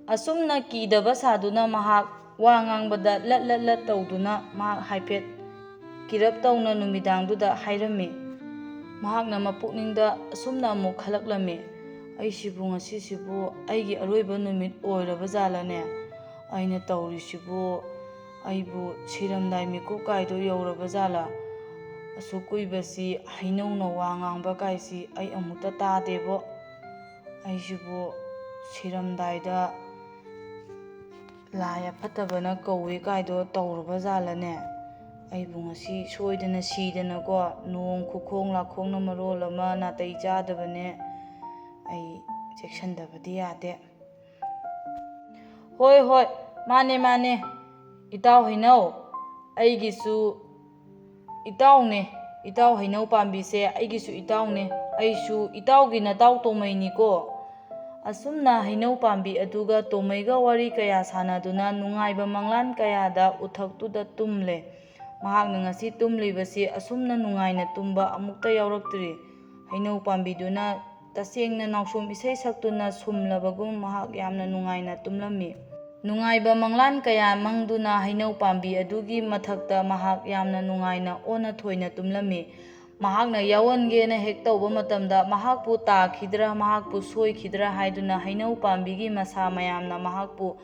ꯑꯁꯨꯝꯅ ꯀꯤꯗꯕ ꯁꯥꯗꯨꯅ ꯃꯍꯥꯛ ꯋꯥ ꯉꯥꯡꯕꯗ ꯂꯠ ꯂꯠ ꯂꯠ ꯇꯧꯗꯨꯅ ꯃꯍꯥꯛ ꯍꯥꯏꯐꯦꯠ ꯀꯤꯔꯞ ꯇꯧꯅ ꯅꯨꯃꯤꯗꯥꯡꯗꯨꯗ ꯍꯥꯏꯔꯝꯃꯤ꯫ ꯃꯍꯥꯛꯅ ꯃꯄꯨꯛꯅꯤꯡꯗ ꯑꯁꯨꯝꯅ ꯑꯃꯨꯛ ꯈꯜꯂꯛꯂꯝꯃꯤ, "ꯑꯩꯁꯤꯕꯨ ꯉꯁꯤꯁꯤꯕꯨ ꯑꯩꯒꯤ ꯑꯔꯣꯏꯕ ꯅꯨꯃꯤꯠ ꯑꯣꯏꯔꯕ ꯖꯥꯠꯂꯅꯦ? ꯑꯩꯅ ꯇꯧꯔꯤꯁꯤꯕꯨ ꯑꯩꯕꯨ ꯁꯤꯔꯝꯗꯥꯏ ꯃꯤꯀꯨꯞ ꯀꯥꯏꯗꯣ ꯌꯧꯔꯕ ꯖꯥꯠꯂ? ꯑꯁꯨꯛ ꯀꯨꯏꯕꯁꯤ ꯍꯩꯅꯧꯅ ꯋꯥ ꯉꯥꯡꯕ ꯀꯥꯏꯁꯤ ꯑꯩ ꯑꯃꯨꯛꯇ ꯇꯥꯗꯦꯕꯣ꯫ ꯑꯩꯁꯤꯕꯨ ꯁꯤꯔꯝꯗꯥꯏꯗ ꯂꯥꯏ ꯑꯐꯠꯇꯕꯅ ꯀꯧꯏ ꯀꯥꯏꯗꯣ ꯇꯧꯔꯕ ꯖꯥꯠꯂꯅꯦ? ꯑꯩꯕꯨ ꯉꯁꯤ ꯁꯣꯏꯗꯅ ꯁꯤꯗꯅꯀꯣ, ꯅꯣꯡ ꯈꯨꯈꯣꯡ ꯂꯥꯈꯣꯡꯅ ꯃꯔꯣꯜ ꯑꯃ ꯅꯥꯇꯩ ꯆꯥꯗꯕꯅꯦ꯫ ꯑꯩ ꯆꯦꯛꯁꯤꯟꯗꯕꯗꯤ ꯌꯥꯗꯦ꯫" "ꯍꯣꯏ, ꯍꯣꯏ, ꯃꯥꯅꯦ, ꯃꯥꯅꯦ, ꯏꯇꯥꯎ ꯍꯩꯅꯧ, ꯑꯩꯒꯤꯁꯨ ꯏꯇꯥꯎꯅꯦ, ꯏꯇꯥꯎ ꯍꯩꯅꯧ ꯄꯥꯝꯕꯤꯁꯦ ꯑꯩꯒꯤꯁꯨ ꯏꯇꯥꯎꯅꯦ, ꯑꯩꯁꯨ ꯏꯇꯥꯎꯒꯤ ꯅꯇꯥꯎ ꯇꯣꯃꯩꯅꯤꯀꯣ꯫" ꯑꯁꯨꯝꯅ ꯍꯩꯅꯧ ꯄꯥꯝꯕꯤ ꯑꯗꯨꯒ ꯇꯣꯃꯩꯒ ꯋꯥꯔꯤ ꯀꯌꯥ ꯁꯥꯟꯅꯗꯨꯅ ꯅꯨꯡꯉꯥꯏꯕ ꯃꯪꯂꯥꯟ ꯀꯌꯥꯗ ꯎꯊꯛꯇꯨꯗ ꯇꯨꯝꯂꯦ꯫ ꯃꯍꯥꯛꯅ ꯉꯁꯤ ꯇꯨꯝꯂꯤꯕꯁꯤ ꯑꯁꯨꯝꯅ ꯅꯨꯡꯉꯥꯏꯅ ꯇꯨꯝꯕ ꯑꯃꯨꯛꯇ ꯌꯥꯎꯔꯛꯇ꯭ꯔꯤ꯫ ꯍꯩꯅꯧ ꯄꯥꯝꯕꯤꯗꯨꯅ ꯇꯁꯦꯡꯅ ꯅꯥꯎꯁꯨꯝ ꯏꯁꯩ ꯁꯛꯇꯨꯅ ꯁꯨꯝꯂꯕꯒꯨꯝ ꯃꯍꯥꯛ ꯌꯥꯝꯅ ꯅꯨꯡꯉꯥꯏꯅ ꯇꯨꯝꯂꯝꯃꯤ꯫ ꯅꯨꯡꯉꯥꯏꯕ ꯃꯪꯂꯥꯟ ꯀꯌꯥ ꯃꯪꯗꯨꯅ ꯍꯩꯅꯧ ꯄꯥꯝꯕꯤ ꯑꯗꯨꯒꯤ ꯃꯊꯛꯇ ꯃꯍꯥꯛ ꯌꯥꯝꯅ ꯅꯨꯡꯉꯥꯏꯅ ꯑꯣꯟꯅ ꯊꯣꯏꯅ ꯇꯨꯝꯂꯝꯃꯤ꯫ ꯃꯍꯥꯛꯅ ꯌꯥꯎꯍꯟꯒꯦꯅ ꯍꯦꯛ ꯇꯧꯕ ꯃꯇꯝꯗ ꯃꯍꯥꯛꯄꯨ ꯇꯥꯈꯤꯗ꯭ꯔꯥ, ꯃꯍꯥꯛꯄꯨ ꯁꯣꯏꯈꯤꯗ꯭ꯔꯥ ꯍꯥꯏꯗꯨꯅ ꯍꯩꯅꯧ ꯄꯥꯝꯕꯤꯒꯤ ꯃꯁꯥ ꯃꯌꯥꯝꯅ ꯃꯍꯥꯛꯄꯨ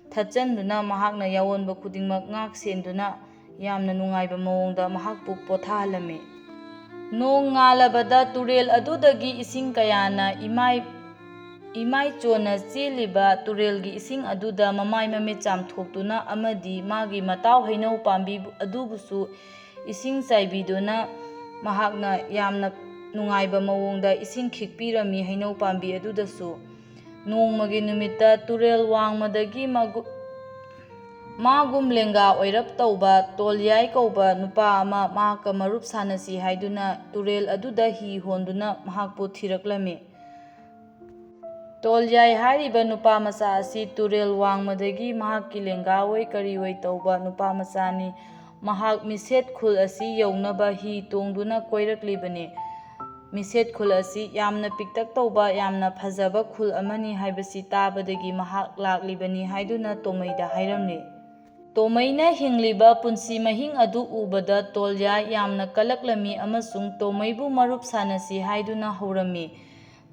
ꯊꯠꯆꯟꯗꯨꯅ ꯃꯍꯥꯛꯅ ꯌꯥꯑꯣꯟꯕ ꯈꯨꯗꯤꯡꯃꯛ ꯉꯥꯛ ꯁꯦꯟꯗꯨꯅ ꯌꯥꯝꯅ ꯅꯨꯡꯉꯥꯏꯕ ꯃꯑꯣꯡꯗ ꯃꯍꯥꯛꯄꯨ ꯄꯣꯊꯥꯍꯜꯂꯝꯃꯤ꯫ ꯅꯣꯡ ꯉꯥꯜꯂꯕꯗ ꯇꯨꯔꯦꯜ ꯑꯗꯨꯗꯒꯤ ꯏꯁꯤꯡ ꯀꯌꯥꯅ ꯏꯃꯥꯏ ꯏꯃꯥꯏ ꯆꯣꯟꯅ ꯆꯦꯜꯂꯤꯕ ꯇꯨꯔꯦꯜꯒꯤ ꯏꯁꯤꯡ ꯑꯗꯨꯗ ꯃꯃꯥꯏ ꯃꯃꯤꯠ ꯆꯥꯝꯊꯣꯛꯇꯨꯅ ꯑꯃꯗꯤ ꯃꯥꯒꯤ ꯃꯇꯥꯎ ꯍꯩꯅꯧ ꯄꯥꯝꯕꯤ ꯑꯗꯨꯕꯨꯁꯨ ꯏꯁꯤꯡ ꯆꯥꯏꯕꯤꯗꯨꯅ ꯃꯍꯥꯛꯅ ꯌꯥꯝꯅ ꯅꯨꯡꯉꯥꯏꯕ ꯃꯑꯣꯡꯗ ꯏꯁꯤꯡ ꯈꯤꯛꯄꯤꯔꯝꯃꯤ ꯍꯩꯅꯧ ꯄꯥꯝꯕꯤ ꯑꯗꯨꯗꯁꯨ꯫ ꯅꯣꯡꯃꯒꯤ ꯅꯨꯃꯤꯠꯇ ꯇꯨꯔꯦꯜ ꯋꯥꯡꯃꯗꯒꯤ ꯃꯒꯨ-, ꯃꯥꯒꯨꯝ ꯂꯦꯡꯒꯥ ꯑꯣꯏꯔꯞ ꯇꯧꯕ ꯇꯣꯜꯌꯥꯏ ꯀꯧꯕ ꯅꯨꯄꯥ ꯑꯃ ꯃꯍꯥꯛꯀ ꯃꯔꯨꯞ ꯁꯥꯟꯅꯁꯤ ꯍꯥꯏꯗꯨꯅ ꯇꯨꯔꯦꯜ ꯑꯗꯨꯗ ꯍꯤ ꯍꯣꯟꯗꯨꯅ ꯃꯍꯥꯛꯄꯨ ꯊꯤꯔꯛꯂꯝꯃꯤ꯫ ꯇꯣꯜꯌꯥꯏ ꯍꯥꯏꯔꯤꯕ ꯅꯨꯄꯥ ꯃꯆꯥ ꯑꯁꯤ ꯇꯨꯔꯦꯜ ꯋꯥꯡꯃꯗꯒꯤ ꯃꯍꯥꯛꯀꯤ ꯂꯦꯡꯒꯥ ꯑꯣꯏ ꯀꯔꯤ ꯑꯣꯏ ꯇꯧꯕ ꯅꯨꯄꯥ ꯃꯆꯥꯅꯤ꯫ ꯃꯍꯥꯛ ꯃꯤꯁꯦꯠ ꯈꯨꯜ ꯑꯁꯤ ꯌꯧꯅꯕ ꯍꯤ ꯇꯣꯡꯗꯨꯅ ꯀꯣꯏꯔꯛꯂꯤꯕꯅꯤ꯫ ꯃꯤꯁꯦꯠ ꯈꯨꯜ ꯑꯁꯤ ꯌꯥꯝꯅ ꯄꯤꯛꯇꯛ ꯇꯧꯕ, ꯌꯥꯝꯅ ꯐꯖꯕ ꯈꯨꯜ ꯑꯃꯅꯤ ꯍꯥꯏꯕꯁꯤ ꯇꯥꯕꯗꯒꯤ ꯃꯍꯥꯛ ꯂꯥꯛꯂꯤꯕꯅꯤ ꯍꯥꯏꯗꯨꯅ ꯇꯣꯃꯩꯗ ꯍꯥꯏꯔꯝꯂꯤ꯫ ꯇꯣꯃꯩꯅ ꯍꯤꯡꯂꯤꯕ ꯄꯨꯟꯁꯤ ꯃꯍꯤꯡ ꯑꯗꯨ ꯎꯕꯗ ꯇꯣꯜꯌꯥꯏ ꯌꯥꯝꯅ ꯀꯂꯛꯂꯝꯃꯤ ꯑꯃꯁꯨꯡ ꯇꯣꯃꯩꯕꯨ ꯃꯔꯨꯞ ꯁꯥꯟꯅꯁꯤ ꯍꯥꯏꯗꯨꯅ ꯍꯧꯔꯝꯃꯤ꯫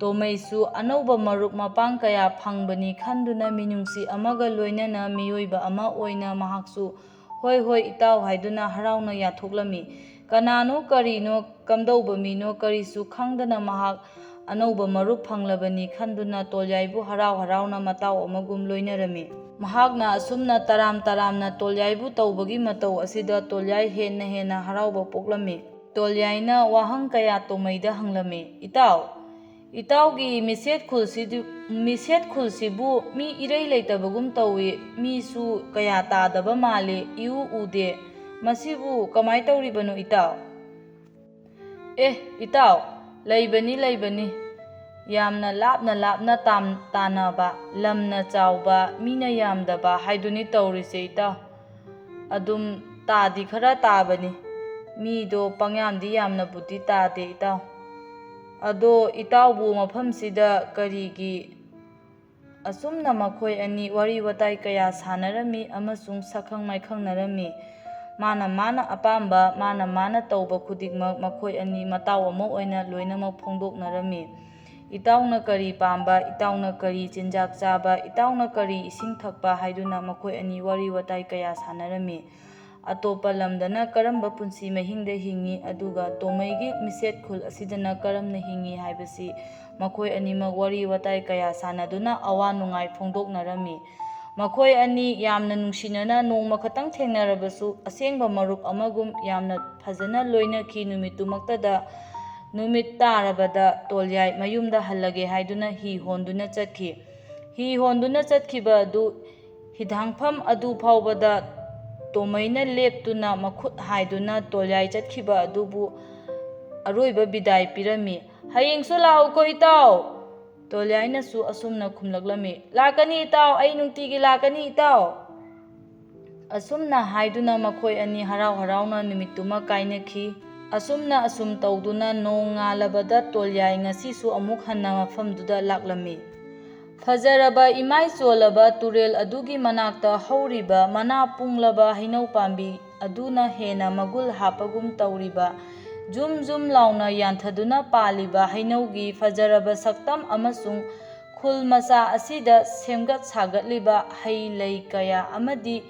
ꯇꯣꯃꯩꯁꯨ ꯑꯅꯧꯕ ꯃꯔꯨꯞ ꯃꯄꯥꯡ ꯀꯌꯥ ꯐꯪꯕꯅꯤ ꯈꯟꯗꯨꯅ ꯃꯤꯅꯨꯡꯁꯤ ꯑꯃꯒ ꯂꯣꯏꯅꯅ ꯃꯤꯑꯣꯏꯕ ꯑꯃ ꯑꯣꯏꯅ ꯃꯍꯥꯛꯁꯨ "ꯍꯣꯏ, ꯍꯣꯏ, ꯏꯇꯥꯎ" ꯍꯥꯏꯗꯨꯅ ꯍꯔꯥꯎꯅ ꯌꯥꯊꯣꯛꯂꯝꯃꯤ꯫ ꯀꯅꯥꯅꯣ, ꯀꯔꯤꯅꯣ, ꯀꯝꯗꯧꯕ ꯃꯤꯅꯣ ꯀꯔꯤꯁꯨ ꯈꯪꯗꯅ ꯃꯍꯥꯛ ꯑꯅꯧꯕ ꯃꯔꯨꯞ ꯐꯪꯂꯕꯅꯤ ꯈꯟꯗꯨꯅ ꯇꯣꯜꯌꯥꯏꯕꯨ ꯍꯔꯥꯎ ꯍꯔꯥꯎꯅ ꯃꯇꯥꯎ ꯑꯃꯒꯨꯝ ꯂꯣꯏꯅꯔꯝꯃꯤ꯫ ꯃꯍꯥꯛꯅ ꯑꯁꯨꯝꯅ ꯇꯔꯥꯝ ꯇꯔꯥꯝꯅ ꯇꯣꯜꯌꯥꯏꯕꯨ ꯇꯧꯕꯒꯤ ꯃꯇꯧ ꯑꯁꯤꯗ ꯇꯣꯜꯌꯥꯏ ꯍꯦꯟꯅ ꯍꯦꯟꯅ ꯍꯔꯥꯎꯕ ꯄꯣꯛꯂꯝꯃꯤ꯫ ꯇꯣꯜꯌꯥꯏꯅ ꯋꯥꯍꯪ ꯀꯌꯥ ꯇꯣꯃꯩꯗ ꯍꯪꯂꯝꯃꯤ꯫ "ꯏꯇꯥꯎ, ꯏꯇꯥꯎꯒꯤ ꯃꯤꯁꯦꯠ ꯈꯨꯜꯁꯤꯗꯤ, ꯃꯤꯁꯦꯠ ꯈꯨꯜꯁꯤꯕꯨ ꯃꯤ ꯏꯔꯩ ꯂꯩꯇꯕꯒꯨꯝ ꯇꯧꯏ, ꯃꯤꯁꯨ ꯀꯌꯥ ꯇꯥꯗꯕ ꯃꯥꯜꯂꯤ, ꯏꯎ ꯎꯗꯦ꯫ ꯃꯁꯤꯕꯨ ꯀꯃꯥꯏ ꯇꯧꯔꯤꯕꯅꯣ ꯏꯇꯥꯎ?" "ꯑꯦ, ꯏꯇꯥꯎ, ꯂꯩꯕꯅꯤ, ꯂꯩꯕꯅꯤ꯫ ꯌꯥꯝꯅ ꯂꯥꯞꯅ ꯂꯥꯞꯅ ꯇꯥꯝ-, ꯇꯥꯅꯕ, ꯂꯝꯅ ꯆꯥꯎꯕ, ꯃꯤꯅ ꯌꯥꯝꯗꯕ ꯍꯥꯏꯗꯨꯅꯤ ꯇꯧꯔꯤꯁꯦ ꯏꯇꯥꯎ꯫ ꯑꯗꯨꯝ ꯇꯥꯗꯤ ꯈꯔ ꯇꯥꯕꯅꯤ꯫ ꯃꯤꯗꯣ ꯄꯪꯌꯥꯝꯗꯤ ꯌꯥꯝꯅꯕꯨꯗꯤ ꯇꯥꯗꯦ ꯏꯇꯥꯎ꯫ ꯑꯗꯣ ꯏꯇꯥꯎꯕꯨ ꯃꯐꯝꯁꯤꯗ ꯀꯔꯤꯒꯤ?" ꯑꯁꯨꯝꯅ ꯃꯈꯣꯏ ꯑꯅꯤ ꯋꯥꯔꯤ ꯋꯥꯇꯥꯏ ꯀꯌꯥ ꯁꯥꯟꯅꯔꯝꯃꯤ ꯑꯃꯁꯨꯡ ꯁꯛꯈꯪ ꯃꯥꯏꯈꯪꯅꯔꯝꯃꯤ꯫ ꯃꯥꯅ ꯃꯥꯅ ꯑꯄꯥꯝꯕ, ꯃꯥꯅ ꯃꯥꯅ ꯇꯧꯕ ꯈꯨꯗꯤꯡꯃꯛ ꯃꯈꯣꯏ ꯑꯅꯤ ꯃꯇꯥꯎ ꯑꯃ ꯑꯣꯏꯅ ꯂꯣꯏꯅꯃꯛ ꯐꯣꯡꯗꯣꯛꯅꯔꯝꯃꯤ꯫ ꯏꯇꯥꯎꯅ ꯀꯔꯤ ꯄꯥꯝꯕ, ꯏꯇꯥꯎꯅ ꯀꯔꯤ ꯆꯤꯟꯖꯥꯛ ꯆꯥꯕ, ꯏꯇꯥꯎꯅ ꯀꯔꯤ ꯏꯁꯤꯡ ꯊꯛꯄ ꯍꯥꯏꯗꯨꯅ ꯃꯈꯣꯏ ꯑꯅꯤ ꯋꯥꯔꯤ ꯋꯥꯇꯥꯏ ꯀꯌꯥ ꯁꯥꯟꯅꯔꯝꯃꯤ꯫ ꯑꯇꯣꯞꯄ ꯂꯝꯗꯅ ꯀꯔꯝꯕ ꯄꯨꯟꯁꯤ ꯃꯍꯤꯡꯗ ꯍꯤꯡꯉꯤ, ꯑꯗꯨꯒ ꯇꯣꯃꯩꯒꯤ ꯃꯤꯁꯦꯠ ꯈꯨꯜ ꯑꯁꯤꯗꯅ ꯀꯔꯝꯅ ꯍꯤꯡꯉꯤ ꯍꯥꯏꯕꯁꯤ ꯃꯈꯣꯏ ꯑꯅꯤꯃꯛ ꯋꯥꯔꯤ ꯋꯥꯇꯥꯏ ꯀꯌꯥ ꯁꯥꯟꯅꯗꯨꯅ ꯑꯋꯥ ꯅꯨꯡꯉꯥꯏ ꯐꯣꯡꯗꯣꯛꯅꯔꯝꯃꯤ꯫ ꯃꯈꯣꯏ ꯑꯅꯤ ꯌꯥꯝꯅ ꯅꯨꯡꯁꯤꯅꯅ ꯅꯣꯡꯃ ꯈꯛꯇꯪ ꯊꯦꯡꯅꯔꯕꯁꯨ ꯑꯁꯦꯡꯕ ꯃꯔꯨꯞ ꯑꯃꯒꯨꯝ ꯌꯥꯝꯅ ꯐꯖꯅ ꯂꯣꯏꯅꯈꯤ꯫ ꯅꯨꯃꯤꯠꯇꯨꯃꯛꯇꯗ ꯅꯨꯃꯤꯠ ꯇꯥꯔꯕꯗ ꯇꯣꯜꯌꯥꯏ ꯃꯌꯨꯝꯗ ꯍꯜꯂꯒꯦ ꯍꯥꯏꯗꯨꯅ ꯍꯤ ꯍꯣꯟꯗꯨꯅ ꯆꯠꯈꯤ꯫ ꯍꯤ ꯍꯣꯟꯗꯨꯅ ꯆꯠꯈꯤꯕ ꯑꯗꯨ ꯍꯤꯊꯥꯡꯐꯝ ꯑꯗꯨ ꯐꯥꯎꯕꯗ ꯇꯣꯃꯩꯅ ꯂꯦꯞꯇꯨꯅ ꯃꯈꯨꯠ ꯍꯥꯏꯗꯨꯅ ꯇꯣꯜꯌꯥꯏ ꯆꯠꯈꯤꯕ ꯑꯗꯨꯕꯨ ꯑꯔꯣꯏꯕ ꯕꯤꯗꯥꯏ ꯄꯤꯔꯝꯃꯤ꯫ "ꯍꯌꯦꯡꯁꯨ ꯂꯥꯛꯎꯀꯣ ꯏꯇꯥꯎ!" ꯇꯣꯜꯌꯥꯏꯅꯁꯨ ꯑꯁꯨꯝꯅ ꯈꯨꯝꯂꯛꯂꯝꯃꯤ, "ꯂꯥꯛꯀꯅꯤ ꯏꯇꯥꯎ, ꯑꯩ ꯅꯨꯡꯇꯤꯒꯤ ꯂꯥꯛꯀꯅꯤ ꯏꯇꯥꯎ!" ꯑꯁꯨꯝꯅ ꯍꯥꯏꯗꯨꯅ ꯃꯈꯣꯏ ꯑꯅꯤ ꯍꯔꯥꯎ ꯍꯔꯥꯎꯅ ꯅꯨꯃꯤꯠꯇꯨꯃ ꯀꯥꯏꯅꯈꯤ꯫ ꯑꯁꯨꯝꯅ ꯑꯁꯨꯝ ꯇꯧꯗꯨꯅ ꯅꯣꯡ ꯉꯥꯜꯂꯕꯗ ꯇꯣꯜꯌꯥꯏ ꯉꯁꯤꯁꯨ ꯑꯃꯨꯛ ꯍꯟꯅ ꯃꯐꯝꯗꯨꯗ ꯂꯥꯛꯂꯝꯃꯤ꯫ ꯐꯖꯔꯕ ꯏꯃꯥꯏ ꯆꯣꯜꯂꯕ ꯇꯨꯔꯦꯜ ꯑꯗꯨꯒꯤ ꯃꯅꯥꯛꯇ ꯍꯧꯔꯤꯕ ꯃꯅꯥ ꯄꯨꯡꯂꯕ ꯍꯩꯅꯧ ꯄꯥꯝꯕꯤ ꯑꯗꯨꯅ ꯍꯦꯟꯅ ꯃꯒꯨꯜ ꯍꯥꯞꯄꯒꯨꯝ ꯇꯧꯔꯤꯕ, ꯖꯨꯝ ꯖꯨꯝ ꯂꯥꯎꯅ ꯌꯥꯟꯊꯗꯨꯅ ꯄꯥꯜꯂꯤꯕ ꯍꯩꯅꯧꯒꯤ ꯐꯖꯔꯕ ꯁꯛꯇꯝ ꯑꯃꯁꯨꯡ ꯈꯨꯜ ꯃꯆꯥ ꯑꯁꯤꯗ ꯁꯦꯝꯒꯠ ꯁꯥꯒꯠꯂꯤꯕ ꯍꯩ ꯂꯩ ꯀꯌꯥ ꯑꯃꯗꯤ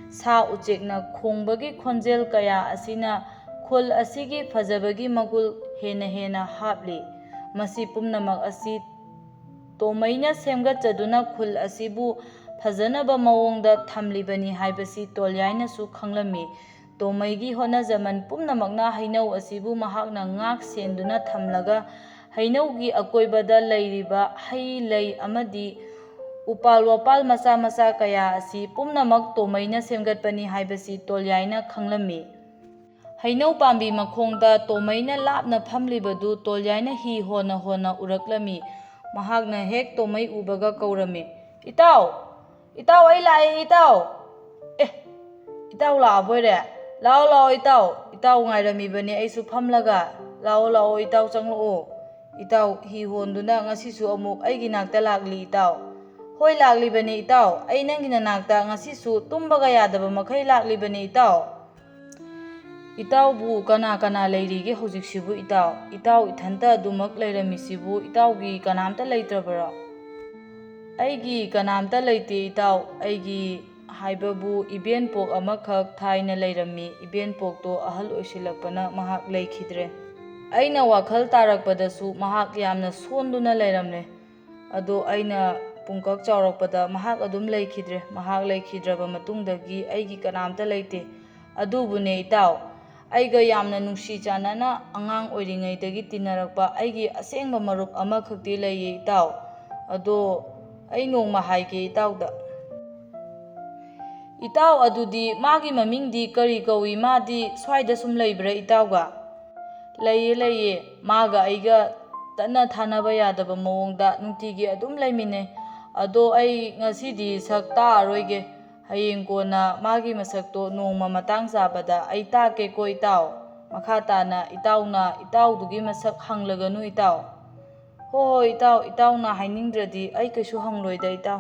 ꯁꯥ ꯎꯆꯦꯛꯅ ꯈꯣꯡꯕꯒꯤ ꯈꯣꯟꯖꯦꯜ ꯀꯌꯥ ꯑꯁꯤꯅ ꯈꯨꯜ ꯑꯁꯤꯒꯤ ꯐꯖꯕꯒꯤ ꯃꯒꯨꯜ ꯍꯦꯟꯅ ꯍꯦꯟꯅ ꯍꯥꯞꯂꯤ꯫ ꯃꯁꯤ ꯄꯨꯝꯅꯃꯛ ꯑꯁꯤ ꯇꯣꯃꯩꯅ ꯁꯦꯝꯒꯠꯆꯗꯨꯅ ꯈꯨꯜ ꯑꯁꯤꯕꯨ ꯐꯖꯅꯕ ꯃꯑꯣꯡꯗ ꯊꯝꯂꯤꯕꯅꯤ ꯍꯥꯏꯕꯁꯤ ꯇꯣꯜꯌꯥꯏꯅꯁꯨ ꯈꯪꯂꯝꯃꯤ꯫ ꯇꯣꯃꯩꯒꯤ ꯍꯣꯠꯅꯖꯃꯟ ꯄꯨꯝꯅꯃꯛꯅ ꯍꯩꯅꯧ ꯑꯁꯤꯕꯨ ꯃꯍꯥꯛꯅ ꯉꯥꯛ ꯁꯦꯟꯗꯨꯅ ꯊꯝꯂꯒ ꯍꯩꯅꯧꯒꯤ ꯑꯀꯣꯏꯕꯗ ꯂꯩꯔꯤꯕ ꯍꯩ ꯂꯩ ꯑꯃꯗꯤ ꯎꯄꯥꯜ ꯋꯥꯄꯥꯜ ꯃꯆꯥ ꯃꯆꯥ ꯀꯌꯥ ꯑꯁꯤ ꯄꯨꯝꯅꯃꯛ ꯇꯣꯃꯩꯅ ꯁꯦꯝꯒꯠꯄꯅꯤ ꯍꯥꯏꯕꯁꯤ ꯇꯣꯜꯌꯥꯏꯅ ꯈꯪꯂꯝꯃꯤ꯫ ꯍꯩꯅꯧ ꯄꯥꯝꯕꯤ ꯃꯈꯣꯡꯗ ꯇꯣꯃꯩꯅ ꯂꯥꯞꯅ ꯐꯝꯂꯤꯕꯗꯨ ꯇꯣꯜꯌꯥꯏꯅ ꯍꯤ ꯍꯣꯟꯅ ꯍꯣꯟꯅ ꯎꯔꯛꯂꯝꯃꯤ꯫ ꯃꯍꯥꯛꯅ ꯍꯦꯛ ꯇꯣꯃꯩ ꯎꯕꯒ ꯀꯧꯔꯝꯃꯤ, "ꯏꯇꯥꯎ! ꯏꯇꯥꯎ, ꯑꯩ ꯂꯥꯛꯑꯦ, ꯏꯇꯥꯎ!" "ꯑꯦ, ꯏꯇꯥꯎ ꯂꯥꯛꯑꯕꯣꯏꯔꯦ? ꯂꯥꯛꯑꯣ, ꯂꯥꯛꯑꯣ, ꯏꯇꯥꯎ! ꯏꯇꯥꯎ ꯉꯥꯏꯔꯝꯃꯤꯕꯅꯦ ꯑꯩꯁꯨ ꯐꯝꯂꯒ꯫ ꯂꯥꯛꯑꯣ, ꯂꯥꯛꯑꯣ, ꯏꯇꯥꯎ ꯆꯪꯂꯛꯑꯣ꯫ ꯏꯇꯥꯎ ꯍꯤ ꯍꯣꯟꯗꯨꯅ ꯉꯁꯤꯁꯨ ꯑꯃꯨꯛ ꯑꯩꯒꯤ ꯅꯥꯛꯇ ꯂꯥꯛꯂꯤ, ꯏꯇꯥꯎ꯫" "ꯍꯣꯏ, ꯂꯥꯛꯂꯤꯕꯅꯦ, ꯏꯇꯥꯎ꯫ ꯑꯩ ꯅꯪꯒꯤ ꯅꯅꯥꯛꯇ ꯉꯁꯤꯁꯨ ꯇꯨꯝꯕꯒ ꯌꯥꯗꯕ ꯃꯈꯩ ꯂꯥꯛꯂꯤꯕꯅꯦ, ꯏꯇꯥꯎ꯫" "ꯏꯇꯥꯎꯕꯨ ꯀꯅꯥ ꯀꯅꯥ ꯂꯩꯔꯤꯒꯦ ꯍꯧꯖꯤꯛꯁꯤꯕꯨ, ꯏꯇꯥꯎ? ꯏꯇꯥꯎ ꯏꯊꯟꯇ ꯑꯗꯨꯃꯛ ꯂꯩꯔꯝꯃꯤꯁꯤꯕꯨ ꯏꯇꯥꯎꯒꯤ ꯀꯅꯥꯝꯇ ꯂꯩꯇ꯭ꯔꯕꯔꯣ?" "ꯑꯩꯒꯤ ꯀꯅꯥꯝꯇ ꯂꯩꯇꯦ, ꯏꯇꯥꯎ꯫ ꯑꯩꯒꯤ ꯍꯥꯏꯕꯕꯨ ꯏꯕꯦꯟꯄꯣꯛ ꯑꯃꯈꯛ ꯊꯥꯏꯅ ꯂꯩꯔꯝꯃꯤ꯫ ꯏꯕꯦꯟꯄꯣꯛꯇꯣ ꯑꯍꯜ ꯑꯣꯏꯁꯤꯜꯂꯛꯄꯅ ꯃꯍꯥꯛ ꯂꯩꯈꯤꯗ꯭ꯔꯦ꯫ ꯑꯩꯅ ꯋꯥꯈꯜ ꯇꯥꯔꯛꯄꯗꯁꯨ ꯃꯍꯥꯛ ꯌꯥꯝꯅ ꯁꯣꯟꯗꯨꯅ ꯂꯩꯔꯝꯂꯦ꯫ ꯑꯗꯣ ꯑꯩꯅ ꯄꯨꯡꯀꯛ ꯆꯥꯎꯔꯛꯄꯗ ꯃꯍꯥꯛ ꯑꯗꯨꯝ ꯂꯩꯈꯤꯗ꯭ꯔꯦ꯫ ꯃꯍꯥꯛ ꯂꯩꯈꯤꯗ꯭ꯔꯕ ꯃꯇꯨꯡꯗꯒꯤ ꯑꯩꯒꯤ ꯀꯅꯥꯝꯇ ꯂꯩꯇꯦ꯫ ꯑꯗꯨꯕꯨꯅꯦ ꯏꯇꯥꯎ, ꯑꯩꯒ ꯌꯥꯝꯅ ꯅꯨꯡꯁꯤ ꯆꯥꯟꯅꯅ ꯑꯉꯥꯡ ꯑꯣꯏꯔꯤꯉꯩꯗꯒꯤ ꯇꯤꯟꯅꯔꯛꯄ ꯑꯩꯒꯤ ꯑꯁꯦꯡꯕ ꯃꯔꯨꯞ ꯑꯃꯈꯛꯇꯤ ꯂꯩꯌꯦ ꯏꯇꯥꯎ꯫ ꯑꯗꯣ ꯑꯩ ꯅꯣꯡꯃ ꯍꯥꯏꯒꯦ ꯏꯇꯥꯎꯗ꯫ ꯏꯇꯥꯎ ꯑꯗꯨꯗꯤ ꯃꯥꯒꯤ ꯃꯃꯤꯡꯗꯤ ꯀꯔꯤ ꯀꯧꯏ? ꯃꯥꯗꯤ ꯁ꯭ꯋꯥꯏꯗ ꯁꯨꯝ ꯂꯩꯕ꯭ꯔꯥ ꯏꯇꯥꯎꯒ? ꯂꯩꯌꯦ, ꯂꯩꯌꯦ꯫ ꯃꯥꯒ ꯑꯩꯒ ꯇꯠꯅ ꯊꯥꯅꯕ ꯌꯥꯗꯕ ꯃꯑꯣꯡꯗ ꯅꯨꯡꯇꯤꯒꯤ ꯑꯗꯨꯝ ꯂꯩꯃꯤꯟꯅꯩ꯫ ꯑꯗꯣ ꯑꯩ ꯉꯁꯤꯗꯤ ꯁꯛ ꯇꯥꯛꯑꯔꯣꯏꯒꯦ꯫ ꯍꯌꯦꯡ ꯀꯣꯟꯅ ꯃꯥꯒꯤ ꯃꯁꯛꯇꯣ ꯅꯣꯡꯃ ꯃꯇꯥꯡ ꯆꯥꯕꯗ ꯑꯩ ꯇꯥꯛꯀꯦꯀꯣ ꯏꯇꯥꯎ꯫ ꯃꯈꯥ ꯇꯥꯅ ꯏꯇꯥꯎꯅ ꯏꯇꯥꯎꯗꯨꯒꯤ ꯃꯁꯛ ꯍꯪꯂꯒꯅꯨ ꯏꯇꯥꯎ꯫ ꯍꯣ ꯍꯣ ꯏꯇꯥꯎ, ꯏꯇꯥꯎꯅ ꯍꯥꯏꯅꯤꯡꯗ꯭ꯔꯗꯤ ꯑꯩ ꯀꯩꯁꯨ ꯍꯪꯂꯣꯏꯗ ꯏꯇꯥꯎ꯫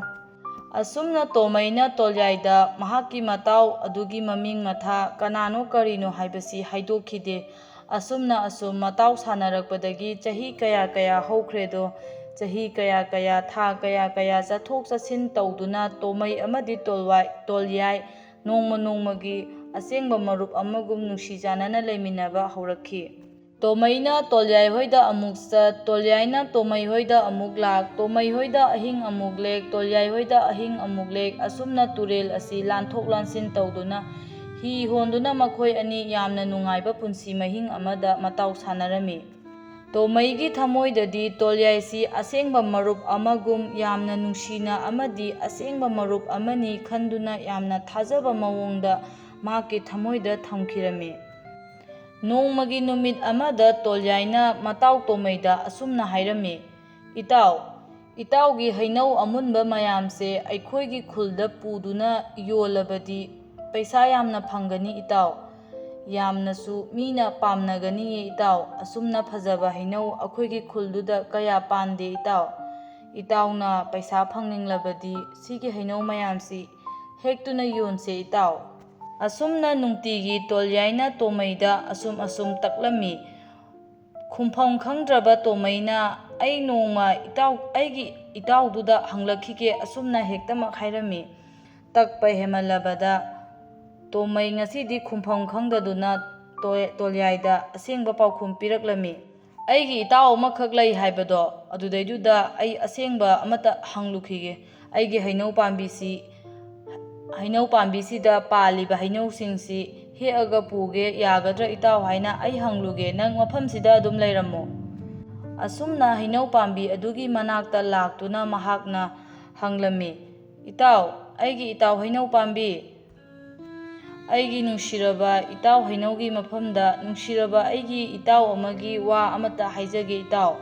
ꯑꯁꯨꯝꯅ ꯇꯣꯃꯩꯅ ꯇꯣꯜꯌꯥꯏꯗ ꯃꯍꯥꯛꯀꯤ ꯃꯇꯥꯎ ꯑꯗꯨꯒꯤ ꯃꯃꯤꯡ ꯃꯊꯥ ꯀꯅꯥꯅꯣ ꯀꯔꯤꯅꯣ ꯍꯥꯏꯕꯁꯤ ꯍꯥꯏꯗꯣꯛꯈꯤꯗꯦ꯫ ꯑꯁꯨꯝꯅ ꯑꯁꯨꯝ ꯃꯇꯥꯎ ꯁꯥꯟꯅꯔꯛꯄꯗꯒꯤ ꯆꯍꯤ ꯀꯌꯥ ꯀꯌꯥ ꯍꯧꯈ꯭ꯔꯦꯗꯣ꯫ ꯆꯍꯤ ꯀꯌꯥ ꯀꯌꯥ, ꯊꯥ ꯀꯌꯥ ꯀꯌꯥ ꯆꯠꯊꯣꯛ ꯆꯠꯁꯤꯟ ꯇꯧꯗꯨꯅ ꯇꯣꯃꯩ ꯑꯃꯗꯤ ꯇꯣꯜꯋꯥꯏ-, ꯇꯣꯜꯌꯥꯏ ꯅꯣꯡꯃ ꯅꯣꯡꯃꯒꯤ ꯑꯁꯦꯡꯕ ꯃꯔꯨꯞ ꯑꯃꯒꯨꯝ ꯅꯨꯡꯁꯤ ꯆꯥꯟꯅꯅ ꯂꯩꯃꯤꯟꯅꯕ ꯍꯧꯔꯛꯈꯤ꯫ ꯇꯣꯃꯩꯅ ꯇꯣꯜꯌꯥꯏ ꯍꯣꯏꯗ ꯑꯃꯨꯛ ꯆꯠ, ꯇꯣꯜꯌꯥꯏꯅ ꯇꯣꯃꯩ ꯍꯣꯏꯗ ꯑꯃꯨꯛ ꯂꯥꯛ, ꯇꯣꯃꯩ ꯍꯣꯏꯗ ꯑꯍꯤꯡ ꯑꯃꯨꯛ ꯂꯦꯛ, ꯇꯣꯜꯌꯥꯏ ꯍꯣꯏꯗ ꯑꯍꯤꯡ ꯑꯃꯨꯛ ꯂꯦꯛ, ꯑꯁꯨꯝꯅ ꯇꯨꯔꯦꯜ ꯑꯁꯤ ꯂꯥꯟꯊꯣꯛ ꯂꯥꯟꯁꯤꯟ ꯇꯧꯗꯨꯅ, ꯍꯤ ꯍꯣꯟꯗꯨꯅ ꯃꯈꯣꯏ ꯑꯅꯤ ꯌꯥꯝꯅ ꯅꯨꯡꯉꯥꯏꯕ ꯄꯨꯟꯁꯤ ꯃꯍꯤꯡ ꯑꯃꯗ ꯃꯇꯥꯎ ꯁꯥꯟꯅꯔꯝꯃꯤ꯫ ꯇꯣꯃꯩꯒꯤ ꯊꯃꯣꯏꯗꯗꯤ ꯇꯣꯜꯌꯥꯏꯁꯤ ꯑꯁꯦꯡꯕ ꯃꯔꯨꯞ ꯑꯃꯒꯨꯝ ꯌꯥꯝꯅ ꯅꯨꯡꯁꯤꯅ ꯑꯃꯗꯤ ꯑꯁꯦꯡꯕ ꯃꯔꯨꯞ ꯑꯃꯅꯤ ꯈꯟꯗꯨꯅ ꯌꯥꯝꯅ ꯊꯥꯖꯕ ꯃꯑꯣꯡꯗ ꯃꯍꯥꯛꯀꯤ ꯊꯃꯣꯏꯗ ꯊꯝꯈꯤꯔꯝꯃꯤ꯫ ꯅꯣꯡꯃꯒꯤ ꯅꯨꯃꯤꯠ ꯑꯃꯗ ꯇꯣꯜꯌꯥꯏꯅ ꯃꯇꯥꯎ ꯇꯣꯃꯩꯗ ꯑꯁꯨꯝꯅ ꯍꯥꯏꯔꯝꯃꯤ, "ꯏꯇꯥꯎ, ꯏꯇꯥꯎꯒꯤ ꯍꯩꯅꯧ ꯑꯃꯨꯟꯕ ꯃꯌꯥꯝꯁꯦ ꯑꯩꯈꯣꯏꯒꯤ ꯈꯨꯜꯗ ꯄꯨꯗꯨꯅ ꯌꯣꯜꯂꯕꯗꯤ ꯄꯩꯁꯥ ꯌꯥꯝꯅ ꯐꯪꯒꯅꯤ ꯏꯇꯥꯎ꯫ ꯌꯥꯝꯅꯁꯨ ꯃꯤꯅ ꯄꯥꯝꯅꯒꯅꯤꯌꯦ ꯏꯇꯥꯎ꯫ ꯑꯁꯨꯝꯅ ꯐꯖꯕ ꯍꯩꯅꯧ ꯑꯩꯈꯣꯏꯒꯤ ꯈꯨꯜꯗꯨꯗ ꯀꯌꯥ ꯄꯥꯟꯗꯦ ꯏꯇꯥꯎ꯫ ꯏꯇꯥꯎꯅ ꯄꯩꯁꯥ ꯐꯪꯅꯤꯡꯂꯕꯗꯤ ꯁꯤꯒꯤ ꯍꯩꯅꯧ ꯃꯌꯥꯝꯁꯤ ꯍꯦꯛꯇꯨꯅ ꯌꯣꯟꯁꯦ ꯏꯇꯥꯎ꯫" ꯑꯁꯨꯝꯅ ꯅꯨꯡꯇꯤꯒꯤ ꯇꯣꯜꯌꯥꯏꯅ ꯇꯣꯃꯩꯗ ꯑꯁꯨꯝ ꯑꯁꯨꯝ ꯇꯛꯂꯝꯃꯤ꯫ ꯈꯨꯝꯐꯝ ꯈꯪꯗ꯭ꯔꯕ ꯇꯣꯃꯩꯅ, "ꯑꯩ ꯅꯣꯡꯃ ꯏꯇꯥꯎ, ꯑꯩꯒꯤ ꯏꯇꯥꯎꯗꯨꯗ ꯍꯪꯂꯛꯈꯤꯒꯦ," ꯑꯁꯨꯝꯅ ꯍꯦꯛꯇꯃꯛ ꯍꯥꯏꯔꯝꯃꯤ꯫ ꯇꯛꯄ ꯍꯦꯟꯃꯜꯂꯕꯗ ꯇꯣꯃꯩ ꯉꯁꯤꯗꯤ ꯈꯨꯝꯐꯝ ꯈꯪꯗꯗꯨꯅ ꯇꯣ-, ꯇꯣꯂꯤꯌꯥꯏꯗ ꯑꯁꯦꯡꯕ ꯄꯥꯎꯈꯨꯝ ꯄꯤꯔꯛꯂꯝꯃꯤ꯫ "ꯑꯩꯒꯤ ꯏꯇꯥꯎ ꯑꯃꯈꯛ ꯂꯩ ꯍꯥꯏꯕꯗꯣ, ꯑꯗꯨꯗꯩꯗꯨꯗ ꯑꯩ ꯑꯁꯦꯡꯕ ꯑꯃꯠꯇ ꯍꯪꯂꯨꯈꯤꯒꯦ꯫ ꯑꯩꯒꯤ ꯍꯩꯅꯧ ꯄꯥꯝꯕꯤꯁꯤ, ꯍꯩꯅꯧ ꯄꯥꯝꯕꯤꯁꯤꯗ ꯄꯥꯜꯂꯤꯕ ꯍꯩꯅꯧꯁꯤꯡꯁꯤ ꯍꯦꯛꯑꯒ ꯄꯨꯒꯦ ꯌꯥꯒꯗ꯭ꯔꯥ ꯏꯇꯥꯎ ꯍꯥꯏꯅ ꯑꯩ ꯍꯪꯂꯨꯒꯦ, ꯅꯪ ꯃꯐꯝꯁꯤꯗ ꯑꯗꯨꯝ ꯂꯩꯔꯝꯃꯣ꯫" ꯑꯁꯨꯝꯅ ꯍꯩꯅꯧ ꯄꯥꯝꯕꯤ ꯑꯗꯨꯒꯤ ꯃꯅꯥꯛꯇ ꯂꯥꯛꯇꯨꯅ ꯃꯍꯥꯛꯅ ꯍꯪꯂꯝꯃꯤ, "ꯏꯇꯥꯎ, ꯑꯩꯒꯤ ꯏꯇꯥꯎ ꯍꯩꯅꯧ ꯄꯥꯝꯕꯤ, ꯑꯩꯒꯤ ꯅꯨꯡꯁꯤꯔꯕ ꯏꯇꯥꯎ ꯍꯩꯅꯧꯒꯤ ꯃꯐꯝꯗ ꯅꯨꯡꯁꯤꯔꯕ ꯑꯩꯒꯤ ꯏꯇꯥꯎ ꯑꯃꯒꯤ ꯋꯥ ꯑꯃꯠꯇ ꯍꯥꯏꯖꯒꯦ ꯏꯇꯥꯎ꯫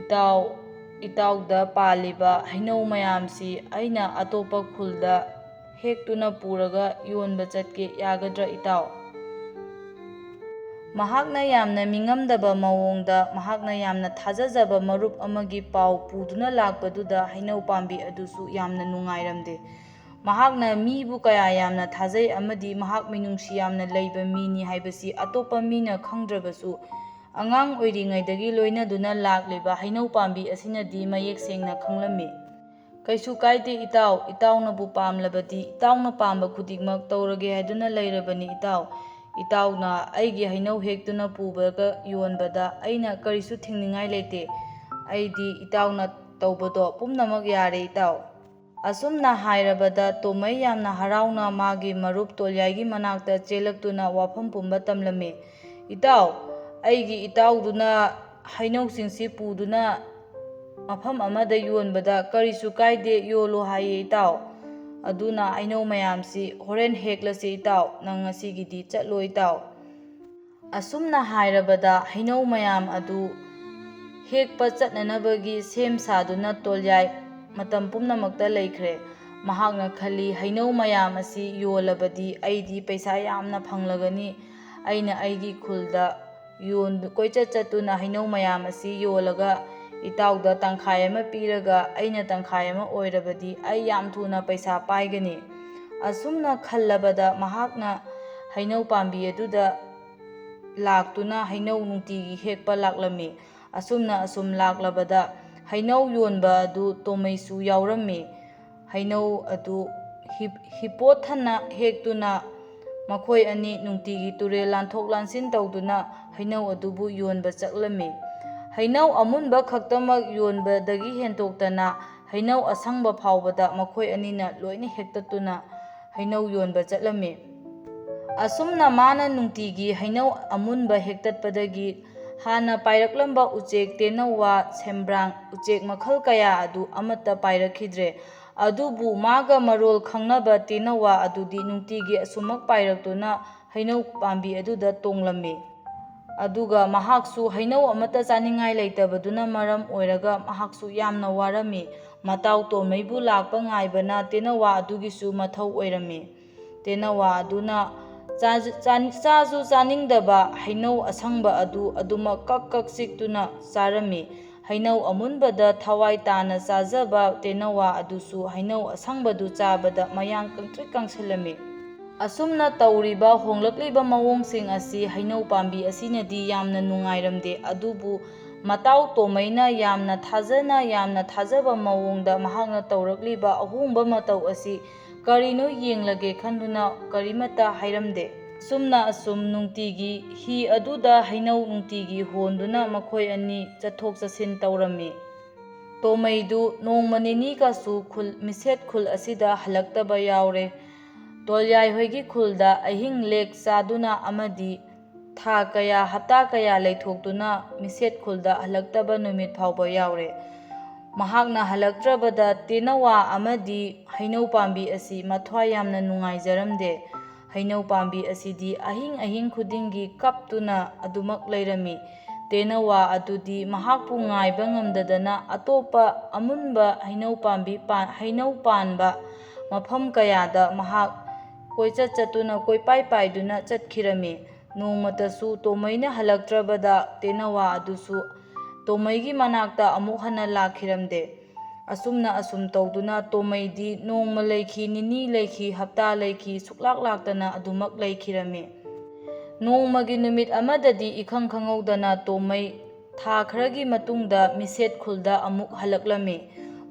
ꯏꯇꯥꯎ, ꯏꯇꯥꯎꯗ ꯄꯥꯜꯂꯤꯕ ꯍꯩꯅꯧ ꯃꯌꯥꯝꯁꯤ ꯑꯩꯅ ꯑꯇꯣꯞꯄ ꯈꯨꯜꯗ ꯍꯦꯛꯇꯨꯅ ꯄꯨꯔꯒ ꯌꯣꯟꯕ ꯆꯠꯀꯦ, ꯌꯥꯒꯗ꯭ꯔꯥ ꯏꯇꯥꯎ?" ꯃꯍꯥꯛꯅ ꯌꯥꯝꯅ ꯅꯤꯡꯉꯝꯗꯕ ꯃꯑꯣꯡꯗ ꯃꯍꯥꯛꯅ ꯌꯥꯝꯅ ꯊꯥꯖꯖꯕ ꯃꯔꯨꯞ ꯑꯃꯒꯤ ꯄꯥꯎ ꯄꯨꯗꯨꯅ ꯂꯥꯛꯄꯗꯨꯗ ꯍꯩꯅꯧ ꯄꯥꯝꯕꯤ ꯑꯗꯨꯁꯨ ꯌꯥꯝꯅ ꯅꯨꯡꯉꯥꯏꯔꯝꯗꯦ꯫ ꯃꯍꯥꯛꯅ ꯃꯤꯕꯨ ꯀꯌꯥ ꯌꯥꯝꯅ ꯊꯥꯖꯩ ꯑꯃꯗꯤ ꯃꯍꯥꯛ ꯃꯤꯅꯨꯡꯁꯤ ꯌꯥꯝꯅ ꯂꯩꯕ ꯃꯤꯅꯤ ꯍꯥꯏꯕꯁꯤ ꯑꯇꯣꯞꯄ ꯃꯤꯅ ꯈꯪꯗ꯭ꯔꯕꯁꯨ, ꯑꯉꯥꯡ ꯑꯣꯏꯔꯤꯉꯩꯗꯒꯤ ꯂꯣꯏꯅꯗꯨꯅ ꯂꯥꯛꯂꯤꯕ ꯍꯩꯅꯧ ꯄꯥꯝꯕꯤ ꯑꯁꯤꯅꯗꯤ ꯃꯌꯦꯛ ꯁꯦꯡꯅ ꯈꯪꯂꯝꯃꯤ꯫ "ꯀꯩꯁꯨ ꯀꯥꯏꯗꯦ ꯏꯇꯥꯎ, ꯏꯇꯥꯎꯅꯕꯨ ꯄꯥꯝꯂꯕꯗꯤ ꯏꯇꯥꯎꯅ ꯄꯥꯝꯕ ꯈꯨꯗꯤꯡꯃꯛ ꯇꯧꯔꯒꯦ ꯍꯥꯏꯗꯨꯅ ꯂꯩꯔꯕꯅꯤ ꯏꯇꯥꯎ꯫ ꯏꯇꯥꯎꯅ ꯑꯩꯒꯤ ꯍꯩꯅꯧ ꯍꯦꯛꯇꯨꯅ ꯄꯨꯕꯒ ꯌꯣꯟꯕꯗ ꯑꯩꯅ ꯀꯔꯤꯁꯨ ꯊꯤꯡꯅꯤꯡꯉꯥꯏ ꯂꯩꯇꯦ꯫ ꯑꯩꯗꯤ ꯏꯇꯥꯎꯅ ꯇꯧꯕꯗꯣ ꯄꯨꯝꯅꯃꯛ ꯌꯥꯔꯦ ꯏꯇꯥꯎ꯫" ꯑꯁꯨꯝꯅ ꯍꯥꯏꯔꯕꯗ ꯇꯣꯃꯩ ꯌꯥꯝꯅ ꯍꯔꯥꯎꯅ ꯃꯥꯒꯤ ꯃꯔꯨꯞ ꯇꯣꯂꯤꯌꯥꯏꯒꯤ ꯃꯅꯥꯛꯇ ꯆꯦꯜꯂꯛꯇꯨꯅ ꯋꯥꯐꯝ ꯄꯨꯝꯕ ꯇꯝꯂꯝꯃꯤ꯫ "ꯏꯇꯥꯎ, ꯑꯩꯒꯤ ꯏꯇꯥꯎꯗꯨꯅ ꯍꯩꯅꯧꯁꯤꯡꯁꯤ ꯄꯨꯗꯨꯅ ꯃꯐꯝ ꯑꯃꯗ ꯌꯣꯟꯕꯗ ꯀꯔꯤꯁꯨ ꯀꯥꯏꯗꯦ, ꯌꯣꯜꯂꯨ ꯍꯥꯏꯌꯦ ꯏꯇꯥꯎ꯫ ꯑꯗꯨꯅ ꯍꯩꯅꯧ ꯃꯌꯥꯝꯁꯤ ꯍꯣꯔꯦꯟ ꯍꯦꯛꯂꯁꯤ ꯏꯇꯥꯎ, ꯅꯪ ꯉꯁꯤꯒꯤꯗꯤ ꯆꯠꯂꯣ ꯏꯇꯥꯎ꯫" ꯑꯁꯨꯝꯅ ꯍꯥꯏꯔꯕꯗ ꯍꯩꯅꯧ ꯃꯌꯥꯝ ꯑꯗꯨ ꯍꯦꯛꯄ ꯆꯠꯅꯅꯕꯒꯤ ꯁꯦꯝ ꯁꯥꯗꯨꯅ ꯇꯣꯂꯤꯌꯥꯏ ꯃꯇꯝ ꯄꯨꯝꯅꯃꯛꯇ ꯂꯩꯈ꯭ꯔꯦ꯫ ꯃꯍꯥꯛꯅ ꯈꯜꯂꯤ, "ꯍꯩꯅꯧ ꯃꯌꯥꯝ ꯑꯁꯤ ꯌꯣꯜꯂꯕꯗꯤ ꯑꯩꯗꯤ ꯄꯩꯁꯥ ꯌꯥꯝꯅ ꯐꯪꯂꯒꯅꯤ꯫ ꯑꯩꯅ ꯑꯩꯒꯤ ꯈꯨꯜꯗ ꯌꯣꯟ-, ꯀꯣꯏꯆꯠ ꯆꯠꯇꯨꯅ ꯍꯩꯅꯧ ꯃꯌꯥꯝ ꯑꯁꯤ ꯌꯣꯜꯂꯒ ꯏꯇꯥꯎꯗ ꯇꯪꯈꯥꯏ ꯑꯃ ꯄꯤꯔꯒ ꯑꯩꯅ ꯇꯪꯈꯥꯏ ꯑꯃ ꯑꯣꯏꯔꯕꯗꯤ ꯑꯩ ꯌꯥꯝ ꯊꯨꯅ ꯄꯩꯁꯥ ꯄꯥꯏꯒꯅꯤ꯫" ꯑꯁꯨꯝꯅ ꯈꯜꯂꯕꯗ ꯃꯍꯥꯛꯅ ꯍꯩꯅꯧ ꯄꯥꯝꯕꯤ ꯑꯗꯨꯗ ꯂꯥꯛꯇꯨꯅ ꯍꯩꯅꯧ ꯅꯨꯡꯇꯤꯒꯤ ꯍꯦꯛꯄ ꯂꯥꯛꯂꯝꯃꯤ꯫ ꯑꯁꯨꯝꯅ ꯑꯁꯨꯝ ꯂꯥꯛꯂꯕꯗ ꯍꯩꯅꯧ ꯌꯣꯟꯕ ꯑꯗꯨ ꯇꯣꯃꯩꯁꯨ ꯌꯥꯎꯔꯝꯃꯤ꯫ ꯍꯩꯅꯧ ꯑꯗꯨ ꯍꯤꯄꯣꯠꯊꯅ ꯍꯦꯛꯇꯨꯅ ꯃꯈꯣꯏ ꯑꯅꯤ ꯅꯨꯡꯇꯤꯒꯤ ꯇꯨꯔꯦꯜ ꯂꯥꯟꯊꯣꯛ ꯂꯥꯟꯁꯤꯟ ꯇꯧꯗꯨꯅ ꯍꯩꯅꯧ ꯑꯗꯨꯕꯨ ꯌꯣꯟꯕ ꯆꯠꯂꯝꯃꯤ꯫ ꯍꯩꯅꯧ ꯑꯃꯨꯟꯕ ꯈꯛꯇꯃꯛ ꯌꯣꯟꯕꯗꯒꯤ ꯍꯦꯟꯗꯣꯛꯇꯅ ꯍꯩꯅꯧ ꯑꯁꯪꯕ ꯐꯥꯎꯕꯗ ꯃꯈꯣꯏ ꯑꯅꯤꯅ ꯂꯣꯏꯅ ꯍꯦꯛꯇꯠꯇꯨꯅ ꯍꯩꯅꯧ ꯌꯣꯟꯕ ꯆꯠꯂꯝꯃꯤ꯫ ꯑꯁꯨꯝꯅ ꯃꯥꯅ ꯅꯨꯡꯇꯤꯒꯤ ꯍꯩꯅꯧ ꯑꯃꯨꯟꯕ ꯍꯦꯛꯇꯠꯄꯗꯒꯤ ꯍꯥꯟꯅ ꯄꯥꯏꯔꯛꯂꯝꯕ ꯎꯆꯦꯛ, ꯇꯦꯅꯋꯥ, ꯁꯦꯝꯕ꯭ꯔꯥꯡ, ꯎꯆꯦꯛ ꯃꯈꯜ ꯀꯌꯥ ꯑꯗꯨ ꯑꯃꯠꯇ ꯄꯥꯏꯔꯛꯈꯤꯗ꯭ꯔꯦ꯫ ꯑꯗꯨꯕꯨ ꯃꯥꯒ ꯃꯔꯣꯜ ꯈꯪꯅꯕ ꯇꯦꯅꯋꯥ ꯑꯗꯨꯗꯤ ꯅꯨꯡꯇꯤꯒꯤ ꯑꯁꯨꯃꯛ ꯄꯥꯏꯔꯛꯇꯨꯅ ꯍꯩꯅꯧ ꯄꯥꯝꯕꯤ ꯑꯗꯨꯗ ꯇꯣꯡꯂꯝꯃꯤ꯫ ꯑꯗꯨꯒ ꯃꯍꯥꯛꯁꯨ ꯍꯩꯅꯧ ꯑꯃꯠꯇ ꯆꯥꯅꯤꯡꯉꯥꯏ ꯂꯩꯇꯕꯗꯨꯅ ꯃꯔꯝ ꯑꯣꯏꯔꯒ ꯃꯍꯥꯛꯁꯨ ꯌꯥꯝꯅ ꯋꯥꯔꯝꯃꯤ꯫ ꯃꯇꯥꯎ ꯇꯣꯝꯃꯩꯕꯨ ꯂꯥꯛꯄ ꯉꯥꯏꯕꯅ ꯇꯦꯅꯋꯥ ꯑꯗꯨꯒꯤꯁꯨ ꯃꯊꯧ ꯑꯣꯏꯔꯝꯃꯤ꯫ ꯇꯦꯅꯋꯥ ꯑꯗꯨꯅ ꯆꯥꯖ-, ꯆꯥ-, ꯆꯥꯁꯨ ꯆꯥꯅꯤꯡꯗꯕ ꯍꯩꯅꯧ ꯑꯁꯪꯕ ꯑꯗꯨ ꯑꯗꯨꯃꯛ ꯀꯛ ꯀꯛ ꯆꯤꯛꯇꯨꯅ ꯆꯥꯔꯝꯃꯤ꯫ ꯍꯩꯅꯧ ꯑꯃꯨꯟꯕꯗ ꯊꯋꯥꯏ ꯇꯥꯅ ꯆꯥꯖꯕ ꯇꯦꯅꯋꯥ ꯑꯗꯨꯁꯨ ꯍꯩꯅꯧ ꯑꯁꯪꯕꯗꯨ ꯆꯥꯕꯗ ꯃꯌꯥꯡ ꯀꯪꯇ꯭ꯔꯤꯛ ꯀꯪꯁꯤꯜꯂꯝꯃꯤ꯫ ꯑꯁꯨꯝꯅ ꯇꯧꯔꯤꯕ ꯍꯣꯡꯂꯛꯂꯤꯕ ꯃꯑꯣꯡꯁꯤꯡ ꯑꯁꯤ ꯍꯩꯅꯧ ꯄꯥꯝꯕꯤ ꯑꯁꯤꯅꯗꯤ ꯌꯥꯝꯅ ꯅꯨꯡꯉꯥꯏꯔꯝꯗꯦ, ꯑꯗꯨꯕꯨ ꯃꯇꯥꯎ ꯇꯣꯝꯃꯩꯅ ꯌꯥꯝꯅ ꯊꯥꯖꯅ, ꯌꯥꯝꯅ ꯊꯥꯖꯕ ꯃꯑꯣꯡꯗ ꯃꯍꯥꯛꯅ ꯇꯧꯔꯛꯂꯤꯕ ꯑꯍꯣꯡꯕ ꯃꯇꯧ ꯑꯁꯤ ꯀꯔꯤꯅꯣ ꯌꯦꯡꯂꯒꯦ ꯈꯟꯗꯨꯅ ꯀꯔꯤꯃꯠꯇ ꯍꯥꯏꯔꯝꯗꯦ꯫ ꯁꯨꯝꯅ ꯑꯁꯨꯝ ꯅꯨꯡꯇꯤꯒꯤ ꯍꯤ ꯑꯗꯨꯗ ꯍꯩꯅꯧ ꯅꯨꯡꯇꯤꯒꯤ ꯍꯣꯟꯗꯨꯅ ꯃꯈꯣꯏ ꯑꯅꯤ ꯆꯠꯊꯣꯛ ꯆꯠꯁꯤꯟ ꯇꯧꯔꯝꯃꯤ꯫ ꯇꯣꯃꯩꯗꯨ ꯅꯣꯡꯃ ꯅꯤꯅꯤꯒꯁꯨ ꯈꯨꯜ, ꯃꯤꯁꯦꯠ ꯈꯨꯜ ꯑꯁꯤꯗ ꯍꯜꯂꯛꯇꯕ ꯌꯥꯎꯔꯦ꯫ ꯇꯣꯜꯌꯥꯏ ꯍꯣꯏꯒꯤ ꯈꯨꯜꯗ ꯑꯍꯤꯡ ꯂꯦꯛ ꯆꯥꯗꯨꯅ ꯑꯃꯗꯤ ꯊꯥ ꯀꯌꯥ, ꯍꯞꯇꯥ ꯀꯌꯥ ꯂꯩꯊꯣꯛꯇꯨꯅ ꯃꯤꯁꯦꯠ ꯈꯨꯜꯗ ꯍꯜꯂꯛꯇꯕ ꯅꯨꯃꯤꯠ ꯐꯥꯎꯕ ꯌꯥꯎꯔꯦ꯫ ꯃꯍꯥꯛꯅ ꯍꯜꯂꯛꯇ꯭ꯔꯕꯗ ꯇꯦꯅꯋꯥ ꯑꯃꯗꯤ ꯍꯩꯅꯧ ꯄꯥꯝꯕꯤ ꯑꯁꯤ ꯃꯊ꯭ꯋꯥꯏ ꯌꯥꯝꯅ ꯅꯨꯡꯉꯥꯏꯖꯔꯝꯗꯦ꯫ ꯍꯩꯅꯧ ꯄꯥꯝꯕꯤ ꯑꯁꯤꯗꯤ ꯑꯍꯤꯡ ꯑꯍꯤꯡ ꯈꯨꯗꯤꯡꯒꯤ ꯀꯞꯇꯨꯅ ꯑꯗꯨꯃꯛ ꯂꯩꯔꯝꯃꯤ꯫ ꯇꯦꯅꯋꯥ ꯑꯗꯨꯗꯤ ꯃꯍꯥꯛꯄꯨ ꯉꯥꯏꯕ ꯉꯝꯗꯗꯅ ꯑꯇꯣꯞꯄ ꯑꯃꯨꯟꯕ ꯍꯩꯅꯧ ꯄꯥꯝꯕꯤ ꯄꯥꯟ-, ꯍꯩꯅꯧ ꯄꯥꯟꯕ ꯃꯐꯝ ꯀꯌꯥꯗ ꯃꯍꯥꯛ ꯀꯣꯏꯆꯠ ꯆꯠꯇꯨꯅ ꯀꯣꯏꯄꯥꯏ ꯄꯥꯏꯗꯨꯅ ꯆꯠꯈꯤꯔꯝꯃꯤ꯫ ꯅꯣꯡꯃꯇꯁꯨ ꯇꯣꯃꯩꯅ ꯍꯜꯂꯛꯇ꯭ꯔꯕꯗ ꯇꯦꯅꯋꯥ ꯑꯗꯨꯁꯨ ꯇꯣꯃꯩꯒꯤ ꯃꯅꯥꯛꯇ ꯑꯃꯨꯛ ꯍꯟꯅ ꯂꯥꯛꯈꯤꯔꯝꯗꯦ꯫ ꯑꯁꯨꯝꯅ ꯑꯁꯨꯝ ꯇꯧꯗꯨꯅ ꯇꯣꯃꯩꯗꯤ ꯅꯣꯡꯃ ꯂꯩꯈꯤ, ꯅꯤꯅꯤ ꯂꯩꯈꯤ, ꯍꯞꯇꯥ ꯂꯩꯈꯤ, ꯁꯨꯛꯂꯥꯛ ꯂꯥꯛꯇꯅ ꯑꯗꯨꯃꯛ ꯂꯩꯈꯤꯔꯝꯃꯤ꯫ ꯅꯣꯡꯃꯒꯤ ꯅꯨꯃꯤꯠ ꯑꯃꯗꯗꯤ ꯏꯈꯪ ꯈꯪꯍꯧꯗꯅ ꯇꯣꯃꯩ ꯊꯥ ꯈꯔꯒꯤ ꯃꯇꯨꯡꯗ ꯃꯤꯁꯦꯠ ꯈꯨꯜꯗ ꯑꯃꯨꯛ ꯍꯜꯂꯛꯂꯝꯃꯤ꯫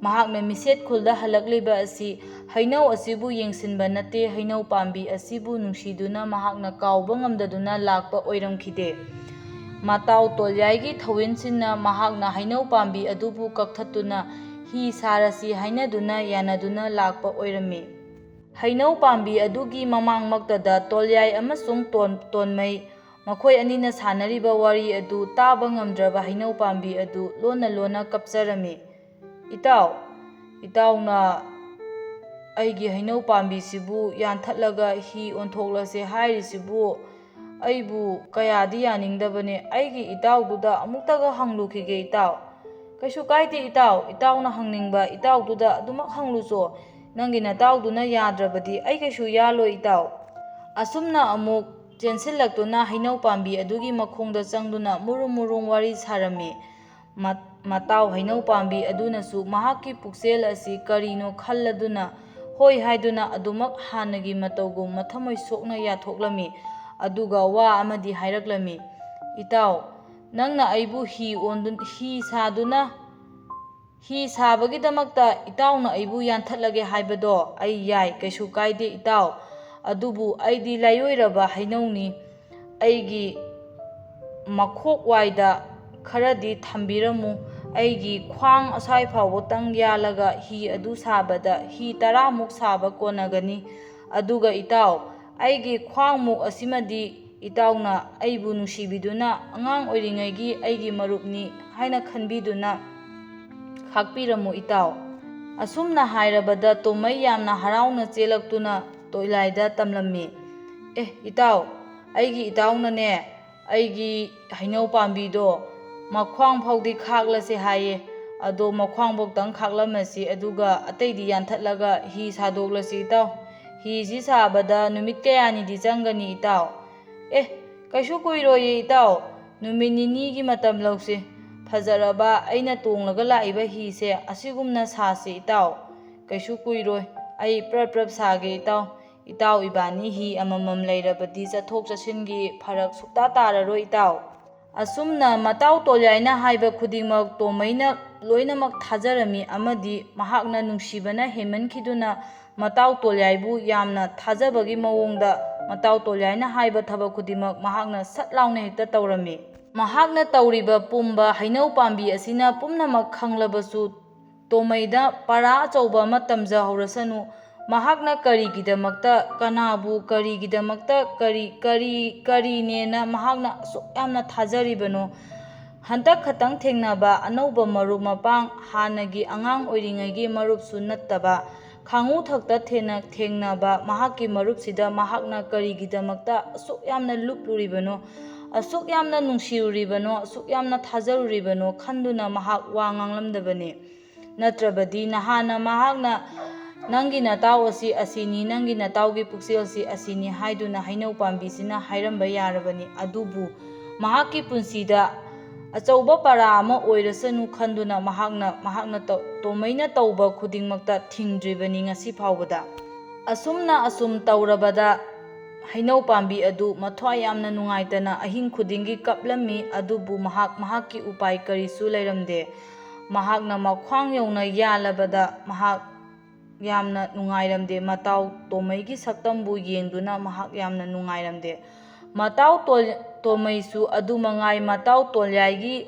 ꯃꯍꯥꯛꯅ ꯃꯤꯁꯦꯠ ꯈꯨꯜꯗ ꯍꯜꯂꯛꯂꯤꯕ ꯑꯁꯤ ꯍꯩꯅꯧ ꯑꯁꯤꯕꯨ ꯌꯦꯡꯁꯤꯟꯕ ꯅꯠꯇꯦ, ꯍꯩꯅꯧ ꯄꯥꯝꯕꯤ ꯑꯁꯤꯕꯨ ꯅꯨꯡꯁꯤꯗꯨꯅ ꯃꯍꯥꯛꯅ ꯀꯥꯎꯕ ꯉꯝꯗꯗꯨꯅ ꯂꯥꯛꯄ ꯑꯣꯏꯔꯝꯈꯤꯗꯦ꯫ ꯃꯇꯥꯎ ꯇꯣꯜꯌꯥꯏꯒꯤ ꯊꯧꯋꯤꯟꯁꯤꯡꯅ ꯃꯍꯥꯛꯅ ꯍꯩꯅꯧ ꯄꯥꯝꯕꯤ ꯑꯗꯨꯕꯨ ꯀꯛꯊꯠꯇꯨꯅ ꯍꯤ ꯁꯥꯔꯁꯤ ꯍꯥꯏꯅꯗꯨꯅ ꯌꯥꯅꯗꯨꯅ ꯂꯥꯛꯄ ꯑꯣꯏꯔꯝꯃꯤ꯫ ꯍꯩꯅꯧ ꯄꯥꯝꯕꯤ ꯑꯗꯨꯒꯤ ꯃꯃꯥꯡꯃꯛꯇꯗ ꯇꯣꯜꯌꯥꯏ ꯑꯃꯁꯨꯡ ꯇꯣꯟ-, ꯇꯣꯟꯃꯩ ꯃꯈꯣꯏ ꯑꯅꯤꯅ ꯁꯥꯟꯅꯔꯤꯕ ꯋꯥꯔꯤ ꯑꯗꯨ ꯇꯥꯕ ꯉꯝꯗ꯭ꯔꯕ ꯍꯩꯅꯧ ꯄꯥꯝꯕꯤ ꯑꯗꯨ ꯂꯣꯟꯅ ꯂꯣꯟꯅ ꯀꯞꯆꯔꯝꯃꯤ꯫ "ꯏꯇꯥꯎ, ꯏꯇꯥꯎꯅ ꯑꯩꯒꯤ ꯍꯩꯅꯧ ꯄꯥꯝꯕꯤꯁꯤꯕꯨ ꯌꯥꯟꯊꯠꯂꯒ ꯍꯤ ꯑꯣꯟꯊꯣꯛꯂꯁꯦ ꯍꯥꯏꯔꯤꯁꯤꯕꯨ ꯑꯩꯕꯨ ꯀꯌꯥꯗꯤ ꯌꯥꯅꯤꯡꯗꯕꯅꯦ꯫ ꯑꯩꯒꯤ ꯏꯇꯥꯎꯗꯨꯗ ꯑꯃꯨꯛꯇꯒ ꯍꯪꯂꯨꯈꯤꯒꯦ ꯏꯇꯥꯎ꯫" "ꯀꯩꯁꯨ ꯀꯥꯏꯗꯦ ꯏꯇꯥꯎ, ꯏꯇꯥꯎꯅ ꯍꯪꯅꯤꯡꯕ ꯏꯇꯥꯎꯗꯨꯗ ꯑꯗꯨꯃꯛ ꯍꯪꯂꯨꯆꯣ꯫ ꯅꯪꯒꯤ ꯅꯇꯥꯎꯗꯨꯅ ꯌꯥꯗ꯭ꯔꯕꯗꯤ ꯑꯩ ꯀꯩꯁꯨ ꯌꯥꯂꯣꯏ ꯏꯇꯥꯎ꯫" ꯑꯁꯨꯝꯅ ꯑꯃꯨꯛ ꯆꯦꯟꯁꯤꯜꯂꯛꯇꯨꯅ ꯍꯩꯅꯧ ꯄꯥꯝꯕꯤ ꯑꯗꯨꯒꯤ ꯃꯈꯣꯡꯗ ꯆꯪꯗꯨꯅ ꯃꯨꯔꯨꯝ ꯃꯨꯔꯨꯝ ꯋꯥꯔꯤ ꯁꯥꯔꯝꯃꯤ꯫ ꯃ-, ꯃꯇꯥꯎ ꯍꯩꯅꯧ ꯄꯥꯝꯕꯤ ꯑꯗꯨꯅꯁꯨ ꯃꯍꯥꯛꯀꯤ ꯄꯨꯛꯆꯦꯜ ꯑꯁꯤ ꯀꯔꯤꯅꯣ ꯈꯜꯂꯗꯨꯅ ꯍꯣꯏ ꯍꯥꯏꯗꯨꯅ ꯑꯗꯨꯃꯛ ꯍꯥꯟꯅꯒꯤ ꯃꯇꯧꯒꯨꯝ ꯃꯊꯃꯣꯏ ꯁꯣꯛꯅ ꯌꯥꯊꯣꯛꯂꯝꯃꯤ꯫ ꯑꯗꯨꯒ ꯋꯥ ꯑꯃꯗꯤ ꯍꯥꯏꯔꯛꯂꯝꯃꯤ, "ꯏꯇꯥꯎ, ꯅꯪꯅ ꯑꯩꯕꯨ ꯍꯤ ꯑꯣꯟꯗꯨ-, ꯍꯤ ꯁꯥꯗꯨꯅ, ꯍꯤ ꯁꯥꯕꯒꯤꯗꯃꯛꯇ ꯏꯇꯥꯎꯅ ꯑꯩꯕꯨ ꯌꯥꯟꯊꯠꯂꯒꯦ ꯍꯥꯏꯕꯗꯣ ꯑꯩ ꯌꯥꯏ, ꯀꯩꯁꯨ ꯀꯥꯏꯗꯦ ꯏꯇꯥꯎ꯫ ꯑꯗꯨꯕꯨ ꯑꯩꯗꯤ ꯂꯥꯏꯑꯣꯏꯔꯕ ꯍꯩꯅꯧꯅꯤ꯫ ꯑꯩꯒꯤ ꯃꯈꯣꯛ ꯋꯥꯏꯗ ꯈꯔꯗꯤ ꯊꯝꯕꯤꯔꯝꯃꯨ꯫ ꯑꯩꯒꯤ ꯈ꯭ꯋꯥꯡ ꯑꯁ꯭ꯋꯥꯏ ꯐꯥꯎꯕꯇꯪ ꯌꯥꯜꯂꯒ ꯍꯤ ꯑꯗꯨ ꯁꯥꯕꯗ ꯍꯤ ꯇꯔꯥꯃꯨꯛ ꯁꯥꯕ ꯀꯣꯟꯅꯒꯅꯤ꯫ ꯑꯗꯨꯒ ꯏꯇꯥꯎ, ꯑꯩꯒꯤ ꯈ꯭ꯋꯥꯡꯃꯨꯛ ꯑꯁꯤꯃꯗꯤ ꯏꯇꯥꯎꯅ ꯑꯩꯕꯨ ꯅꯨꯡꯁꯤꯕꯤꯗꯨꯅ ꯑꯉꯥꯡ ꯑꯣꯏꯔꯤꯉꯩꯒꯤ ꯑꯩꯒꯤ ꯃꯔꯨꯞꯅꯤ ꯍꯥꯏꯅ ꯈꯟꯕꯤꯗꯨꯅ ꯈꯥꯛꯄꯤꯔꯝꯃꯨ ꯏꯇꯥꯎ꯫" ꯑꯁꯨꯝꯅ ꯍꯥꯏꯔꯕꯗ ꯇꯣꯃꯩ ꯌꯥꯝꯅ ꯍꯔꯥꯎꯅ ꯆꯦꯜꯂꯛꯇꯨꯅ ꯇꯣꯏꯂꯥꯏꯗ ꯇꯝꯂꯝꯃꯤ꯫ "ꯑꯦ ꯏꯇꯥꯎ, ꯑꯩꯒꯤ ꯏꯇꯥꯎꯅꯅꯦ, ꯑꯩꯒꯤ ꯍꯩꯅꯧ ꯄꯥꯝꯕꯤꯗꯣ ꯃꯈ꯭ꯋꯥꯡ ꯐꯥꯎꯗꯤ ꯈꯥꯛꯂꯁꯦ ꯍꯥꯏꯌꯦ꯫ ꯑꯗꯣ ꯃꯈ꯭ꯋꯥꯡ ꯐꯥꯎꯇꯪ ꯈꯥꯛꯂꯝꯃꯁꯤ, ꯑꯗꯨꯒ ꯑꯇꯩꯗꯤ ꯌꯥꯟꯊꯠꯂꯒ ꯍꯤ ꯁꯥꯗꯣꯛꯂꯁꯤ ꯏꯇꯥꯎ꯫ ꯍꯤꯁꯤ ꯁꯥꯕꯗ ꯅꯨꯃꯤꯠ ꯀꯌꯥꯅꯤꯗꯤ ꯆꯪꯒꯅꯤ ꯏꯇꯥꯎ?" "ꯑꯦ, ꯀꯩꯁꯨ ꯀꯨꯏꯔꯣꯏꯌꯦ ꯏꯇꯥꯎ꯫ ꯅꯨꯃꯤꯠ ꯅꯤꯅꯤꯒꯤ ꯃꯇꯝ ꯂꯧꯁꯤ꯫ ꯐꯖꯔꯕ ꯑꯩꯅ ꯇꯣꯡꯂꯒ ꯂꯥꯛꯏꯕ ꯍꯤꯁꯦ ꯑꯁꯤꯒꯨꯝꯅ ꯁꯥꯁꯤ ꯏꯇꯥꯎ꯫ ꯀꯩꯁꯨ ꯀꯨꯏꯔꯣꯏ꯫ ꯑꯩ ꯄ꯭ꯔꯞ ꯄ꯭ꯔꯞ ꯁꯥꯒꯦ ꯏꯇꯥꯎ꯫ ꯏꯇꯥꯎ ꯏꯕꯥꯅꯤ ꯍꯤ ꯑꯃꯃꯝ ꯂꯩꯔꯕꯗꯤ ꯆꯠꯊꯣꯛ ꯆꯠꯁꯤꯟꯒꯤ ꯐꯔꯛ ꯁꯨꯛꯇꯥ ꯇꯥꯔꯔꯣꯏ ꯏꯇꯥꯎ꯫" ꯑꯁꯨꯝꯅ ꯃꯇꯥꯎ ꯇꯣꯂꯤꯌꯥꯏꯅ ꯍꯥꯏꯕ ꯈꯨꯗꯤꯡꯃꯛ ꯇꯣꯃꯩꯅ ꯂꯣꯏꯅꯃꯛ ꯊꯥꯖꯔꯝꯃꯤ ꯑꯃꯗꯤ ꯃꯍꯥꯛꯅ ꯅꯨꯡꯁꯤꯕꯅ ꯍꯦꯟꯃꯟꯈꯤꯗꯨꯅ ꯃꯇꯥꯎ ꯇꯣꯂꯤꯌꯥꯏꯕꯨ ꯌꯥꯝꯅ ꯊꯥꯖꯕꯒꯤ ꯃꯑꯣꯡꯗ ꯃꯇꯥꯎ ꯇꯣꯂꯤꯌꯥꯏꯅ ꯍꯥꯏꯕ ꯊꯕꯛ ꯈꯨꯗꯤꯡꯃꯛ ꯃꯍꯥꯛꯅ ꯁꯠ ꯂꯥꯎꯅ ꯍꯦꯛꯇ ꯇꯧꯔꯝꯃꯤ꯫ ꯃꯍꯥꯛꯅ ꯇꯧꯔꯤꯕ ꯄꯨꯝꯕ ꯍꯩꯅꯧ ꯄꯥꯝꯕꯤ ꯑꯁꯤꯅ ꯄꯨꯝꯅꯃꯛ ꯈꯪꯂꯕꯁꯨ ꯇꯣꯃꯩꯗ ꯄꯔꯥ ꯑꯆꯧꯕ ꯑꯃ ꯇꯝꯖꯍꯧꯔꯁꯅꯨ꯫ ꯃꯍꯥꯛꯅ ꯀꯔꯤꯒꯤꯗꯃꯛꯇ, ꯀꯅꯥꯕꯨ ꯀꯔꯤꯒꯤꯗꯃꯛꯇ, ꯀꯔꯤ, ꯀꯔꯤ, ꯀꯔꯤꯅꯦꯅ ꯃꯍꯥꯛꯅ ꯑꯁꯨꯛ ꯌꯥꯝꯅ ꯊꯥꯖꯔꯤꯕꯅꯣ? ꯍꯟꯗꯛ ꯈꯛꯇꯪ ꯊꯦꯡꯅꯕ ꯑꯅꯧꯕ ꯃꯔꯨꯞ ꯃꯄꯥꯡ, ꯍꯥꯟꯅꯒꯤ ꯑꯉꯥꯡ ꯑꯣꯏꯔꯤꯉꯩꯒꯤ ꯃꯔꯨꯞꯁꯨ ꯅꯠꯇꯕ, ꯈꯥꯉꯨ ꯊꯛꯇ ꯊꯦꯡꯅ-, ꯊꯦꯡꯅꯕ ꯃꯍꯥꯛꯀꯤ ꯃꯔꯨꯞꯁꯤꯗ ꯃꯍꯥꯛꯅ ꯀꯔꯤꯒꯤꯗꯃꯛꯇ ꯑꯁꯨꯛ ꯌꯥꯝꯅ ꯂꯨꯞꯂꯨꯔꯤꯕꯅꯣ, ꯑꯁꯨꯛ ꯌꯥꯝꯅ ꯅꯨꯡꯁꯤꯔꯨꯔꯤꯕꯅꯣ, ꯑꯁꯨꯛ ꯌꯥꯝꯅ ꯊꯥꯖꯔꯨꯔꯤꯕꯅꯣ ꯈꯟꯗꯨꯅ ꯃꯍꯥꯛ ꯋꯥ ꯉꯥꯡꯂꯝꯗꯕꯅꯤ꯫ ꯅꯠꯇ꯭ꯔꯕꯗꯤ ꯅꯍꯥꯟꯅ ꯃꯍꯥꯛꯅ "ꯅꯪꯒꯤ ꯅꯇꯥꯎ ꯑꯁꯤ ꯑꯁꯤꯅꯤ, ꯅꯪꯒꯤ ꯅꯇꯥꯎꯒꯤ ꯄꯨꯛꯆꯦꯜ ꯑꯁꯤ ꯑꯁꯤꯅꯤ" ꯍꯥꯏꯗꯨꯅ ꯍꯩꯅꯧ ꯄꯥꯝꯕꯤꯁꯤꯅ ꯍꯥꯏꯔꯝꯕ ꯌꯥꯔꯕꯅꯤ꯫ ꯑꯗꯨꯕꯨ ꯃꯍꯥꯛꯀꯤ ꯄꯨꯟꯁꯤꯗ ꯑꯆꯧꯕ ꯄꯔꯥ ꯑꯃ ꯑꯣꯏꯔꯁꯅꯨ ꯈꯟꯗꯨꯅ ꯃꯍꯥꯛꯅ, ꯃꯍꯥꯛꯅ ꯇꯧ-, ꯇꯣꯃꯩꯅ ꯇꯧꯕ ꯈꯨꯗꯤꯡꯃꯛꯇ ꯊꯤꯡꯗ꯭ꯔꯤꯕꯅꯤ ꯉꯁꯤ ꯐꯥꯎꯕꯗ꯫ ꯑꯁꯨꯝꯅ ꯑꯁꯨꯝ ꯇꯧꯔꯕꯗ ꯍꯩꯅꯧ ꯄꯥꯝꯕꯤ ꯑꯗꯨ ꯃꯊ꯭ꯋꯥꯏ ꯌꯥꯝꯅ ꯅꯨꯡꯉꯥꯏꯇꯅ ꯑꯍꯤꯡ ꯈꯨꯗꯤꯡꯒꯤ ꯀꯞꯂꯝꯃꯤ, ꯑꯗꯨꯕꯨ ꯃꯍꯥꯛ, ꯃꯍꯥꯛꯀꯤ ꯎꯄꯥꯏ ꯀꯔꯤꯁꯨ ꯂꯩꯔꯝꯗꯦ꯫ ꯃꯍꯥꯛꯅ ꯃꯈ꯭ꯋꯥꯡ ꯌꯧꯅ ꯌꯥꯜꯂꯕꯗ ꯃꯍꯥꯛ ꯌꯥꯝꯅ ꯅꯨꯡꯉꯥꯏꯔꯝꯗꯦ꯫ ꯃꯇꯥꯎ ꯇꯣꯃꯩꯒꯤ ꯁꯛꯇꯝꯕꯨ ꯌꯦꯡꯗꯨꯅ ꯃꯍꯥꯛ ꯌꯥꯝꯅ ꯅꯨꯡꯉꯥꯏꯔꯝꯗꯦ꯫ ꯃꯇꯥꯎ ꯇꯣ-, ꯇꯣꯃꯩꯁꯨ ꯑꯗꯨꯃꯉꯥꯏ꯫ ꯃꯇꯥꯎ ꯇꯣꯂꯤꯌꯥꯏꯒꯤ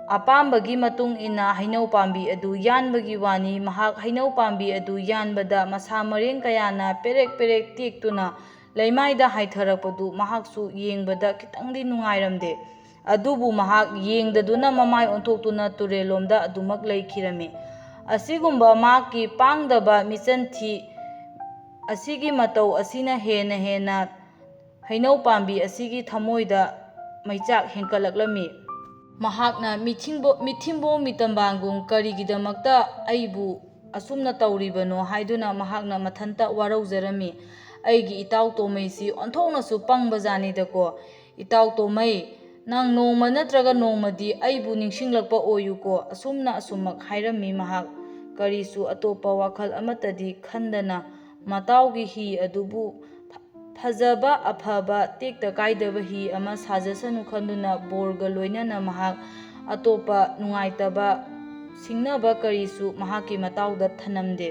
ꯑꯄꯥꯝꯕꯒꯤ ꯃꯇꯨꯡ ꯏꯟꯅ ꯍꯩꯅꯧ ꯄꯥꯝꯕꯤ ꯑꯗꯨ ꯌꯥꯟꯕꯒꯤ ꯋꯥꯅꯤ꯫ ꯃꯍꯥꯛ ꯍꯩꯅꯧ ꯄꯥꯝꯕꯤ ꯑꯗꯨ ꯌꯥꯟꯕꯗ ꯃꯁꯥ ꯃꯔꯦꯡ ꯀꯌꯥꯅ ꯄꯦꯔꯦꯛ ꯄꯦꯔꯦꯛ ꯇꯦꯛꯇꯨꯅ ꯂꯩꯃꯥꯏꯗ ꯍꯥꯏꯊꯔꯛꯄꯗꯨ ꯃꯍꯥꯛꯁꯨ ꯌꯦꯡꯕꯗ ꯈꯤꯇꯪꯗꯤ ꯅꯨꯡꯉꯥꯏꯔꯝꯗꯦ꯫ ꯑꯗꯨꯕꯨ ꯃꯍꯥꯛ ꯌꯦꯡꯗꯗꯨꯅ ꯃꯃꯥꯏ ꯑꯣꯟꯊꯣꯛꯇꯨꯅ ꯇꯨꯔꯦꯜꯂꯣꯝꯗ ꯑꯗꯨꯃꯛ ꯂꯩꯈꯤꯔꯝꯃꯤ꯫ ꯑꯁꯤꯒꯨꯝꯕ ꯃꯍꯥꯛꯀꯤ ꯄꯥꯡꯗꯕ ꯃꯤꯆꯪ ꯊꯤ ꯑꯁꯤꯒꯤ ꯃꯇꯧ ꯑꯁꯤꯅ ꯍꯦꯟꯅ ꯍꯦꯟꯅ ꯍꯩꯅꯧ ꯄꯥꯝꯕꯤ ꯑꯁꯤꯒꯤ ꯊꯃꯣꯏꯗ ꯃꯩꯆꯥꯛ ꯍꯦꯟꯀꯠꯂꯛꯂꯝꯃꯤ꯫ ꯃꯍꯥꯛꯅ ꯃꯤꯊꯤꯡꯕꯣ-, ꯃꯤꯊꯤꯡꯕꯣ ꯃꯤꯇꯝꯕꯥꯡꯒꯨꯝ ꯀꯔꯤꯒꯤꯗꯃꯛꯇ ꯑꯩꯕꯨ ꯑꯁꯨꯝꯅ ꯇꯧꯔꯤꯕꯅꯣ ꯍꯥꯏꯗꯨꯅ ꯃꯍꯥꯛꯅ ꯃꯊꯟꯇ ꯋꯥꯔꯧꯖꯔꯝꯃꯤ꯫ "ꯑꯩꯒꯤ ꯏꯇꯥꯎ ꯇꯣꯃꯩꯁꯤ ꯑꯣꯟꯊꯣꯛꯅꯁꯨ ꯄꯪꯕꯖꯥꯠꯅꯤꯗꯀꯣ꯫ ꯏꯇꯥꯎ ꯇꯣꯃꯩ, ꯅꯪ ꯅꯣꯡꯃ ꯅꯠꯇ꯭ꯔꯒ ꯅꯣꯡꯃꯗꯤ ꯑꯩꯕꯨ ꯅꯤꯡꯁꯤꯡꯂꯛꯄ ꯑꯣꯏꯌꯨꯀꯣ", ꯑꯁꯨꯝꯅ ꯑꯁꯨꯝꯃꯛ ꯍꯥꯏꯔꯝꯃꯤ ꯃꯍꯥꯛ꯫ ꯀꯔꯤꯁꯨ ꯑꯇꯣꯞꯄ ꯋꯥꯈꯜ ꯑꯃꯠꯇꯗꯤ ꯈꯟꯗꯅ ꯃꯇꯥꯎꯒꯤ ꯍꯤ ꯑꯗꯨꯕꯨ ꯐ-, ꯐꯖꯕ, ꯑꯐꯕ, ꯇꯦꯛꯇ ꯀꯥꯏꯗꯕ ꯍꯤ ꯑꯃ ꯁꯥꯖꯁꯅꯨ ꯈꯟꯗꯨꯅ ꯕꯣꯔꯒ ꯂꯣꯏꯅꯅ ꯃꯍꯥꯛ ꯑꯇꯣꯞꯄ ꯅꯨꯡꯉꯥꯏꯇꯕ ꯁꯤꯡꯅꯕ ꯀꯔꯤꯁꯨ ꯃꯍꯥꯛꯀꯤ ꯃꯇꯥꯎꯗ ꯊꯅꯝꯗꯦ꯫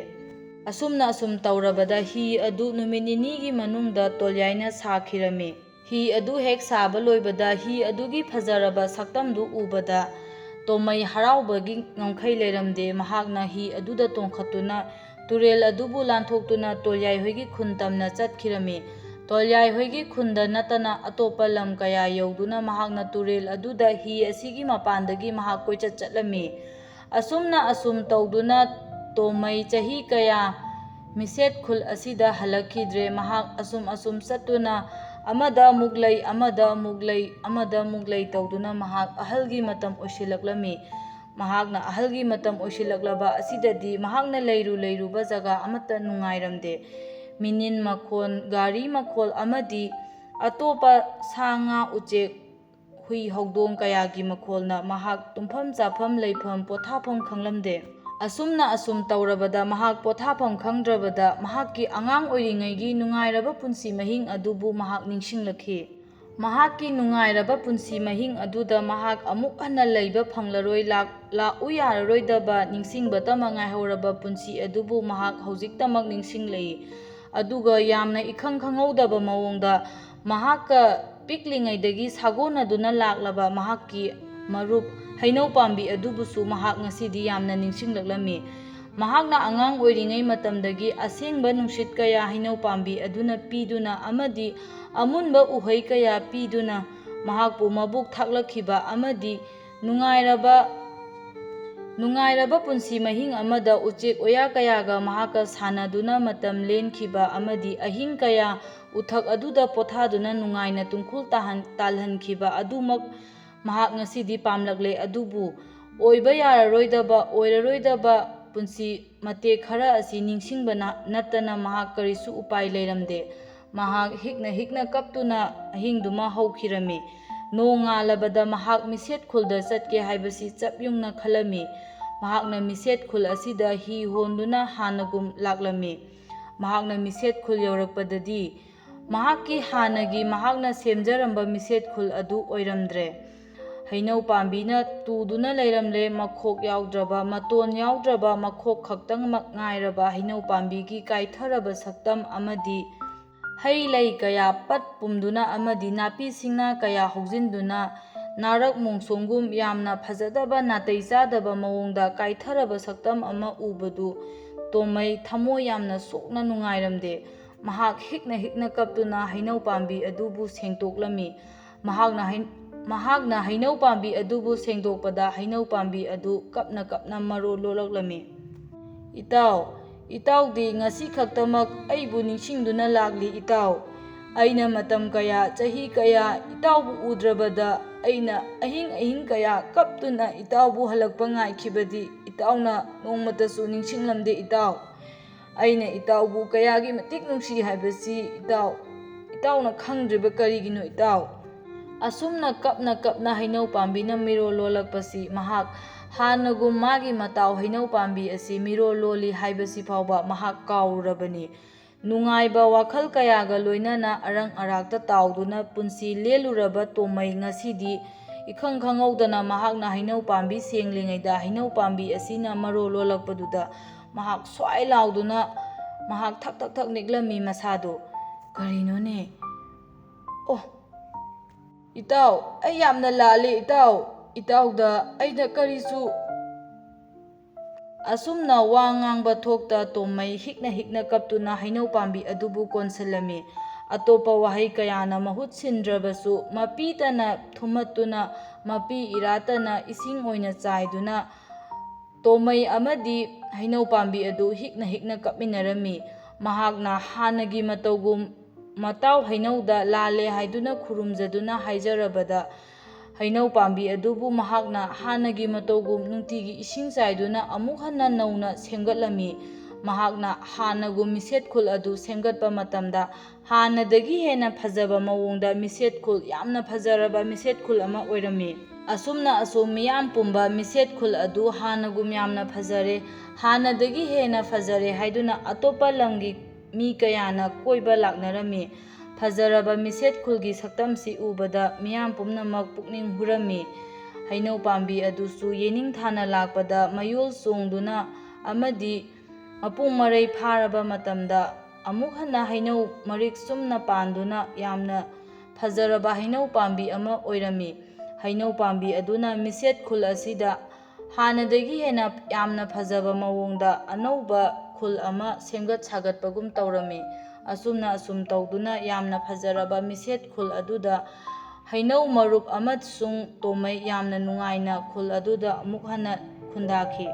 ꯑꯁꯨꯝꯅ ꯑꯁꯨꯝ ꯇꯧꯔꯕꯗ ꯍꯤ ꯑꯗꯨ ꯅꯨꯃꯤꯠ ꯅꯤꯅꯤꯒꯤ ꯃꯅꯨꯡꯗ ꯇꯣꯂꯤꯌꯥꯏꯅ ꯁꯥꯈꯤꯔꯝꯃꯤ꯫ ꯍꯤ ꯑꯗꯨ ꯍꯦꯛ ꯁꯥꯕ ꯂꯣꯏꯕꯗ ꯍꯤ ꯑꯗꯨꯒꯤ ꯐꯖꯔꯕ ꯁꯛꯇꯝꯗꯨ ꯎꯕꯗ ꯇꯣꯃꯩ ꯍꯔꯥꯎꯕꯒꯤ ꯉꯝꯈꯩ ꯂꯩꯔꯝꯗꯦ꯫ ꯃꯍꯥꯛꯅ ꯍꯤ ꯑꯗꯨꯗ ꯇꯣꯡꯈꯠꯇꯨꯅ ꯇꯨꯔꯦꯜ ꯑꯗꯨꯕꯨ ꯂꯥꯟꯊꯣꯛꯇꯨꯅ ꯇꯣꯂꯤꯌꯥꯏ ꯍꯣꯏꯒꯤ ꯈꯨꯟ ꯇꯝꯅ ꯆꯠꯈꯤꯔꯝꯃꯤ꯫ ꯇꯣꯂꯤꯌꯥꯏ ꯍꯣꯏꯒꯤ ꯈꯨꯟꯗ ꯅꯠꯇꯅ ꯑꯇꯣꯞꯄ ꯂꯝ ꯀꯌꯥ ꯌꯧꯗꯨꯅ ꯃꯍꯥꯛꯅ ꯇꯨꯔꯦꯜ ꯑꯗꯨꯗ ꯍꯤ ꯑꯁꯤꯒꯤ ꯃꯄꯥꯟꯗꯒꯤ ꯃꯍꯥꯛ ꯀꯣꯏꯆꯠ ꯆꯠꯂꯝꯃꯤ꯫ ꯑꯁꯨꯝꯅ ꯑꯁꯨꯝ ꯇꯧꯗꯨꯅ ꯇꯣꯃꯩ ꯆꯍꯤ ꯀꯌꯥ ꯃꯤꯁꯦꯠ ꯈꯨꯜ ꯑꯁꯤꯗ ꯍꯜꯂꯛꯈꯤꯗ꯭ꯔꯦ꯫ ꯃꯍꯥꯛ ꯑꯁꯨꯝ ꯑꯁꯨꯝ ꯆꯠꯇꯨꯅ ꯑꯃꯗ ꯑꯃꯨꯛ ꯂꯩ, ꯑꯃꯗ ꯑꯃꯨꯛ ꯂꯩ, ꯑꯃꯗ ꯑꯃꯨꯛ ꯂꯩ ꯇꯧꯗꯨꯅ ꯃꯍꯥꯛ ꯑꯍꯜꯒꯤ ꯃꯇꯝ ꯑꯣꯏꯁꯤꯜꯂꯛꯂꯝꯃꯤ꯫ ꯃꯍꯥꯛꯅ ꯑꯍꯜꯒꯤ ꯃꯇꯝ ꯑꯣꯏꯁꯤꯜꯂꯛꯂꯕ ꯑꯁꯤꯗꯗꯤ ꯃꯍꯥꯛꯅ ꯂꯩꯔꯨ ꯂꯩꯔꯨꯕ ꯖꯒꯥ ꯑꯃꯠꯇ ꯅꯨꯡꯉꯥꯏꯔꯝꯗꯦ꯫ ꯃꯤꯅꯤꯟ ꯃꯈꯣꯟ, ꯒꯥꯔꯤ ꯃꯈꯣꯜ ꯑꯃꯗꯤ ꯑꯇꯣꯞꯄ ꯁꯥ ꯉꯥ, ꯎꯆꯦꯛ, ꯍꯨꯏ ꯍꯧꯗꯣꯡ ꯀꯌꯥꯒꯤ ꯃꯈꯣꯜꯅ ꯃꯍꯥꯛ ꯇꯨꯝꯐꯝ ꯆꯥꯐꯝ ꯂꯩꯐꯝ ꯄꯣꯊꯥꯐꯝ ꯈꯪꯂꯝꯗꯦ꯫ ꯑꯁꯨꯝꯅ ꯑꯁꯨꯝ ꯇꯧꯔꯕꯗ ꯃꯍꯥꯛ ꯄꯣꯊꯥꯐꯝ ꯈꯪꯗ꯭ꯔꯕꯗ ꯃꯍꯥꯛꯀꯤ ꯑꯉꯥꯡ ꯑꯣꯏꯔꯤꯉꯩꯒꯤ ꯅꯨꯡꯉꯥꯏꯔꯕ ꯄꯨꯟꯁꯤ ꯃꯍꯤꯡ ꯑꯗꯨꯕꯨ ꯃꯍꯥꯛ ꯅꯤꯡꯁꯤꯡꯂꯛꯈꯤ꯫ ꯃꯍꯥꯛꯀꯤ ꯅꯨꯡꯉꯥꯏꯔꯕ ꯄꯨꯟꯁꯤ ꯃꯍꯤꯡ ꯑꯗꯨꯗ ꯃꯍꯥꯛ ꯑꯃꯨꯛ ꯍꯟꯅ ꯂꯩꯕ ꯐꯪꯂꯔꯣꯏ, ꯂꯥꯛ-, ꯂꯥꯛꯎ ꯌꯥꯔꯔꯣꯏꯗꯕ ꯅꯤꯡꯁꯤꯡꯕꯇ ꯉꯥꯏꯍꯧꯔꯕ ꯄꯨꯟꯁꯤ ꯑꯗꯨꯕꯨ ꯃꯍꯥꯛ ꯍꯧꯖꯤꯛꯇꯃꯛ ꯅꯤꯡꯁꯤꯡꯂꯛꯏ꯫ ꯑꯗꯨꯒ ꯌꯥꯝꯅ ꯏꯈꯪ ꯈꯪꯍꯧꯗꯕ ꯃꯑꯣꯡꯗ ꯃꯍꯥꯛꯀ ꯄꯤꯛꯂꯤꯉꯩꯗꯒꯤ ꯁꯥꯒꯣꯟꯅꯗꯨꯅ ꯂꯥꯛꯂꯕ ꯃꯍꯥꯛꯀꯤ ꯃꯔꯨꯞ ꯍꯩꯅꯧ ꯄꯥꯝꯕꯤ ꯑꯗꯨꯕꯨꯁꯨ ꯃꯍꯥꯛ ꯉꯁꯤꯗꯤ ꯌꯥꯝꯅ ꯅꯤꯡꯁꯤꯡꯂꯛꯂꯝꯃꯤ꯫ ꯃꯍꯥꯛꯅ ꯑꯉꯥꯡ ꯑꯣꯏꯔꯤꯉꯩ ꯃꯇꯝꯗꯒꯤ ꯑꯁꯦꯡꯕ ꯅꯨꯡꯁꯤꯠ ꯀꯌꯥ ꯍꯩꯅꯧ ꯄꯥꯝꯕꯤ ꯑꯗꯨꯅ ꯄꯤꯗꯨꯅ ꯑꯃꯗꯤ ꯑꯃꯨꯟꯕ ꯎꯍꯩ ꯀꯌꯥ ꯄꯤꯗꯨꯅ ꯃꯍꯥꯛꯄꯨ ꯃꯕꯨꯛ ꯊꯥꯛꯂꯛꯈꯤꯕ ꯑꯃꯗꯤ ꯅꯨꯡꯉꯥꯏꯔꯕ, ꯅꯨꯡꯉꯥꯏꯔꯕ ꯄꯨꯟꯁꯤ ꯃꯍꯤꯡ ꯑꯃꯗ ꯎꯆꯦꯛ ꯋꯥꯌꯥ ꯀꯌꯥꯒ ꯃꯍꯥꯛꯀ ꯁꯥꯟꯅꯗꯨꯅ ꯃꯇꯝ ꯂꯦꯟꯈꯤꯕ ꯑꯃꯗꯤ ꯑꯍꯤꯡ ꯀꯌꯥ ꯎꯊꯛ ꯑꯗꯨꯗ ꯄꯣꯊꯥꯗꯨꯅ ꯅꯨꯡꯉꯥꯏꯅ ꯇꯨꯡꯈꯨꯜ ꯇꯥꯍꯟ-, ꯇꯥꯜꯍꯟꯈꯤꯕ ꯑꯗꯨꯃꯛ ꯃꯍꯥꯛ ꯉꯁꯤꯗꯤ ꯄꯥꯝꯂꯛꯂꯦ꯫ ꯑꯗꯨꯕꯨ ꯑꯣꯏꯕ ꯌꯥꯔꯔꯣꯏꯗꯕ, ꯑꯣꯏꯔꯔꯣꯏꯗꯕ ꯄꯨꯟꯁꯤ ꯃꯇꯦꯛ ꯈꯔ ꯑꯁꯤ ꯅꯤꯡꯁꯤꯡꯕ ꯅ-, ꯅꯠꯇꯅ ꯃꯍꯥꯛ ꯀꯔꯤꯁꯨ ꯎꯄꯥꯏ ꯂꯩꯔꯝꯗꯦ꯫ ꯃꯍꯥꯛ ꯍꯤꯛꯅ ꯍꯤꯛꯅ ꯀꯞꯇꯨꯅ ꯑꯍꯤꯡꯗꯨꯃ ꯍꯧꯈꯤꯔꯝꯃꯤ꯫ ꯅꯣꯡꯉꯥꯜꯂꯕꯗ ꯃꯍꯥꯛ ꯃꯤꯁꯦꯠ ꯈꯨꯜꯗ ꯆꯠꯀꯦ ꯍꯥꯏꯕꯁꯤ ꯆꯞ ꯌꯨꯡꯅ ꯈꯜꯂꯝꯃꯤ꯫ ꯃꯍꯥꯛꯅ ꯃꯤꯁꯦꯠ ꯈꯨꯜ ꯑꯁꯤꯗ ꯍꯤ ꯍꯣꯟꯗꯨꯅ ꯍꯥꯟꯅꯒꯨꯝ ꯂꯥꯛꯂꯝꯃꯤ꯫ ꯃꯍꯥꯛꯅ ꯃꯤꯁꯦꯠ ꯈꯨꯜ ꯌꯧꯔꯛꯄꯗꯗꯤ ꯃꯍꯥꯛꯀꯤ ꯍꯥꯟꯅꯒꯤ ꯃꯍꯥꯛꯅ ꯁꯦꯝꯖꯔꯝꯕ ꯃꯤꯁꯦꯠ ꯈꯨꯜ ꯑꯗꯨ ꯑꯣꯏꯔꯝꯗ꯭ꯔꯦ꯫ ꯍꯩꯅꯧ ꯄꯥꯝꯕꯤꯅ ꯇꯨꯗꯨꯅ ꯂꯩꯔꯝꯂꯦ, ꯃꯈꯣꯛ ꯌꯥꯎꯗ꯭ꯔꯕ, ꯃꯇꯣꯟ ꯌꯥꯎꯗ꯭ꯔꯕ, ꯃꯈꯣꯛ ꯈꯛꯇꯃꯛ ꯉꯥꯏꯔꯕ ꯍꯩꯅꯧ ꯄꯥꯝꯕꯤꯒꯤ ꯀꯥꯏꯊꯔꯕ ꯁꯛꯇꯝ ꯑꯃꯗꯤ ꯍꯩ ꯂꯩ ꯀꯌꯥ ꯄꯠ ꯄꯨꯝꯗꯨꯅ ꯑꯃꯗꯤ ꯅꯥꯄꯤ ꯁꯤꯡꯅꯥ ꯀꯌꯥ ꯍꯧꯖꯤꯟꯗꯨꯅ ꯅꯥꯔꯛ ꯃꯣꯡꯁꯣꯡꯒꯨꯝ ꯌꯥꯝꯅ ꯐꯖꯗꯕ ꯅꯥꯇꯩ ꯆꯥꯗꯕ ꯃꯑꯣꯡꯗ ꯀꯥꯏꯊꯔꯕ ꯁꯛꯇꯝ ꯑꯃ ꯎꯕꯗꯨ ꯇꯣꯝꯃꯩ ꯊꯃꯣꯏ ꯌꯥꯝꯅ ꯁꯣꯛꯅ ꯅꯨꯡꯉꯥꯏꯔꯝꯗꯦ꯫ ꯃꯍꯥꯛ ꯍꯤꯛꯅ ꯍꯤꯛꯅ ꯀꯞꯇꯨꯅ ꯍꯩꯅꯧ ꯄꯥꯝꯕꯤ ꯑꯗꯨꯕꯨ ꯁꯦꯡꯗꯣꯛꯂꯝꯃꯤ꯫ ꯃꯍꯥꯛꯅ ꯍꯩ-, ꯃꯍꯥꯛꯅ ꯍꯩꯅꯧ ꯄꯥꯝꯕꯤ ꯑꯗꯨꯕꯨ ꯁꯦꯡꯗꯣꯛꯄꯗ ꯍꯩꯅꯧ ꯄꯥꯝꯕꯤ ꯑꯗꯨ ꯀꯞꯅ ꯀꯞꯅ ꯃꯔꯣ ꯂꯣꯜꯂꯛꯂꯝꯃꯤ꯫ "ꯏꯇꯥꯎ, ꯏꯇꯥꯎꯗꯤ ꯉꯁꯤ ꯈꯛꯇꯃꯛ ꯑꯩꯕꯨ ꯅꯤꯡꯁꯤꯡꯗꯨꯅ ꯂꯥꯛꯂꯤ ꯏꯇꯥꯎ꯫ ꯑꯩꯅ ꯃꯇꯝ ꯀꯌꯥ, ꯆꯍꯤ ꯀꯌꯥ ꯏꯇꯥꯎꯕꯨ ꯎꯗ꯭ꯔꯕꯗ ꯑꯩꯅ ꯑꯍꯤꯡ ꯑꯍꯤꯡ ꯀꯌꯥ ꯀꯞꯇꯨꯅ ꯏꯇꯥꯎꯕꯨ ꯍꯜꯂꯛꯄ ꯉꯥꯏꯈꯤꯕꯗꯤ ꯏꯇꯥꯎꯅ ꯅꯣꯡꯃꯇꯁꯨ ꯅꯤꯡꯁꯤꯡꯂꯝꯗꯦ ꯏꯇꯥꯎ꯫ ꯑꯩꯅ ꯏꯇꯥꯎꯕꯨ ꯀꯌꯥꯒꯤ ꯃꯇꯤꯛ ꯅꯨꯡꯁꯤ ꯍꯥꯏꯕꯁꯤ ꯏꯇꯥꯎ, ꯏꯇꯥꯎꯅ ꯈꯪꯗ꯭ꯔꯤꯕ ꯀꯔꯤꯒꯤꯅꯣ ꯏꯇꯥꯎ?" ꯑꯁꯨꯝꯅ ꯀꯞꯅ ꯀꯞꯅ ꯍꯩꯅꯧ ꯄꯥꯝꯕꯤꯅ ꯃꯤꯔꯣꯜ ꯂꯣꯜꯂꯛꯄꯁꯤ ꯃꯍꯥꯛ ꯍꯥꯟꯅꯒꯨꯝ ꯃꯥꯒꯤ ꯃꯇꯥꯎ ꯍꯩꯅꯧ ꯄꯥꯝꯕꯤ ꯑꯁꯤ ꯃꯤꯔꯣꯜ ꯂꯣꯜꯂꯤ ꯍꯥꯏꯕꯁꯤ ꯐꯥꯎꯕ ꯃꯍꯥꯛ ꯀꯥꯎꯔꯨꯔꯕꯅꯤ꯫ ꯅꯨꯡꯉꯥꯏꯕ ꯋꯥꯈꯜ ꯀꯌꯥꯒ ꯂꯣꯏꯅꯅ ꯑꯔꯪ ꯑꯔꯥꯛꯇ ꯇꯥꯎꯗꯨꯅ ꯄꯨꯟꯁꯤ ꯂꯦꯜꯂꯨꯔꯕ ꯇꯣꯝꯃꯩ ꯉꯁꯤꯗꯤ ꯏꯈꯪ ꯈꯪꯍꯧꯗꯅ ꯃꯍꯥꯛꯅ ꯍꯩꯅꯧ ꯄꯥꯝꯕꯤ ꯁꯦꯡꯂꯤꯉꯩꯗ ꯍꯩꯅꯧ ꯄꯥꯝꯕꯤ ꯑꯁꯤꯅ ꯃꯔꯣ ꯂꯣꯜꯂꯛꯄꯗꯨꯗ ꯃꯍꯥꯛ ꯁ꯭ꯋꯥꯏ ꯂꯥꯎꯗꯨꯅ ꯃꯍꯥꯛ ꯊꯛ ꯊꯛ ꯊꯛ ꯅꯤꯛꯂꯝꯃꯤ ꯃꯁꯥꯗꯨ꯫ "ꯀꯔꯤꯅꯣꯅꯦ? ꯑꯣ, ꯏꯇꯥꯎ, ꯑꯩ ꯌꯥꯝꯅ ꯂꯥꯜꯂꯦ ꯏꯇꯥꯎ꯫ ꯏꯇꯥꯎꯗ ꯑꯩꯅ ꯀꯔꯤꯁꯨ..." ꯑꯁꯨꯝꯅ ꯋꯥ ꯉꯥꯡꯕ ꯊꯣꯛꯇ ꯇꯣꯝꯃꯩ ꯍꯤꯛꯅ ꯍꯤꯛꯅ ꯀꯞꯇꯨꯅ ꯍꯩꯅꯧ ꯄꯥꯝꯕꯤ ꯑꯗꯨꯕꯨ ꯀꯣꯟꯁꯤꯜꯂꯝꯃꯤ꯫ ꯑꯇꯣꯞꯄ ꯋꯥꯍꯩ ꯀꯌꯥꯅ ꯃꯍꯨꯠ ꯁꯤꯟꯗ꯭ꯔꯕꯁꯨ ꯃꯄꯤꯇꯅ ꯊꯨꯝꯍꯠꯇꯨꯅ ꯃꯄꯤ ꯏꯔꯥꯇꯅ ꯏꯁꯤꯡ ꯑꯣꯏꯅ ꯆꯥꯏꯗꯨꯅ ꯇꯣꯝꯃꯩ ꯑꯃꯗꯤ ꯍꯩꯅꯧ ꯄꯥꯝꯕꯤ ꯑꯗꯨ ꯍꯤꯛꯅ ꯍꯤꯛꯅ ꯀꯞꯃꯤꯟꯅꯔꯝꯃꯤ꯫ ꯃꯍꯥꯛꯅ ꯍꯥꯟꯅꯒꯤ ꯃꯇꯧꯒꯨꯝ ꯃꯇꯥꯎ ꯍꯩꯅꯧꯗ ꯂꯥꯜꯂꯦ ꯍꯥꯏꯗꯨꯅ ꯈꯨꯔꯨꯝꯖꯗꯨꯅ ꯍꯥꯏꯖꯔꯕꯗ ꯍꯩꯅꯧ ꯄꯥꯝꯕꯤ ꯑꯗꯨꯕꯨ ꯃꯍꯥꯛꯅ ꯍꯥꯟꯅꯒꯤ ꯃꯇꯧꯒꯨꯝ ꯅꯨꯡꯇꯤꯒꯤ ꯏꯁꯤꯡ ꯆꯥꯏꯗꯨꯅ ꯑꯃꯨꯛ ꯍꯟꯅ ꯅꯧꯅ ꯁꯦꯝꯒꯠꯂꯝꯃꯤ꯫ ꯃꯍꯥꯛꯅ ꯍꯥꯟꯅꯒꯨꯝ ꯃꯤꯁꯦꯠ ꯈꯨꯜ ꯑꯗꯨ ꯁꯦꯝꯒꯠꯄ ꯃꯇꯝꯗ ꯍꯥꯟꯅꯗꯒꯤ ꯍꯦꯟꯅ ꯐꯖꯕ ꯃꯑꯣꯡꯗ ꯃꯤꯁꯦꯠ ꯈꯨꯜ, ꯌꯥꯝꯅ ꯐꯖꯔꯕ ꯃꯤꯁꯦꯠ ꯈꯨꯜ ꯑꯃ ꯑꯣꯏꯔꯝꯃꯤ꯫ ꯑꯁꯨꯝꯅ ꯑꯁꯨꯝ ꯃꯤꯌꯥꯝ ꯄꯨꯝꯕ ꯃꯤꯁꯦꯠ ꯈꯨꯜ ꯑꯗꯨ ꯍꯥꯟꯅꯒꯨꯝ ꯌꯥꯝꯅ ꯐꯖꯔꯦ, ꯍꯥꯟꯅꯗꯒꯤ ꯍꯦꯟꯅ ꯐꯖꯔꯦ ꯍꯥꯏꯗꯨꯅ ꯑꯇꯣꯞꯄ ꯂꯝꯒꯤ ꯃꯤ ꯀꯌꯥꯅ ꯀꯣꯏꯕ ꯂꯥꯛꯅꯔꯝꯃꯤ꯫ ꯐꯖꯔꯕ ꯃꯤꯁꯦꯠ ꯈꯨꯜꯒꯤ ꯁꯛꯇꯝꯁꯤ ꯎꯕꯗ ꯃꯤꯌꯥꯝ ꯄꯨꯝꯅꯃꯛ ꯄꯨꯛꯅꯤꯡ ꯍꯨꯔꯝꯃꯤ꯫ ꯍꯩꯅꯧ ꯄꯥꯝꯕꯤ ꯑꯗꯨꯁꯨ ꯌꯦꯅꯤꯡ ꯊꯥꯅ ꯂꯥꯛꯄꯗ ꯃꯌꯣꯜ ꯆꯣꯡꯗꯨꯅ ꯑꯃꯗꯤ ꯃꯄꯨꯡ ꯃꯔꯩ ꯐꯥꯔꯕ ꯃꯇꯝꯗ ꯑꯃꯨꯛ ꯍꯟꯅ ꯍꯩꯅꯧ ꯃꯔꯤꯛ ꯆꯨꯝꯅ ꯄꯥꯟꯗꯨꯅ ꯌꯥꯝꯅ ꯐꯖꯔꯕ ꯍꯩꯅꯧ ꯄꯥꯝꯕꯤ ꯑꯃ ꯑꯣꯏꯔꯝꯃꯤ꯫ ꯍꯩꯅꯧ ꯄꯥꯝꯕꯤ ꯑꯗꯨꯅ ꯃꯤꯁꯦꯠ ꯈꯨꯜ ꯑꯁꯤꯗ ꯍꯥꯟꯅꯗꯒꯤ ꯍꯦꯟꯅ ꯌꯥꯝꯅ ꯐꯖꯕ ꯃꯑꯣꯡꯗ ꯑꯅꯧꯕ ꯈꯨꯜ ꯑꯃ ꯁꯦꯝꯒꯠ ꯁꯥꯒꯠꯄꯒꯨꯝ ꯇꯧꯔꯝꯃꯤ꯫ ꯑꯁꯨꯝꯅ ꯑꯁꯨꯝ ꯇꯧꯗꯨꯅ ꯌꯥꯝꯅ ꯐꯖꯔꯕ ꯃꯤꯁꯦꯠ ꯈꯨꯜ ꯑꯗꯨꯗ ꯍꯩꯅꯧ ꯃꯔꯨꯞ ꯑꯃꯁꯨꯡ ꯇꯣꯃꯩ ꯌꯥꯝꯅ ꯅꯨꯡꯉꯥꯏꯅ ꯈꯨꯜ ꯑꯗꯨꯗ ꯑꯃꯨꯛ ꯍꯟꯅ ꯈꯨꯟꯗꯥꯈꯤ꯫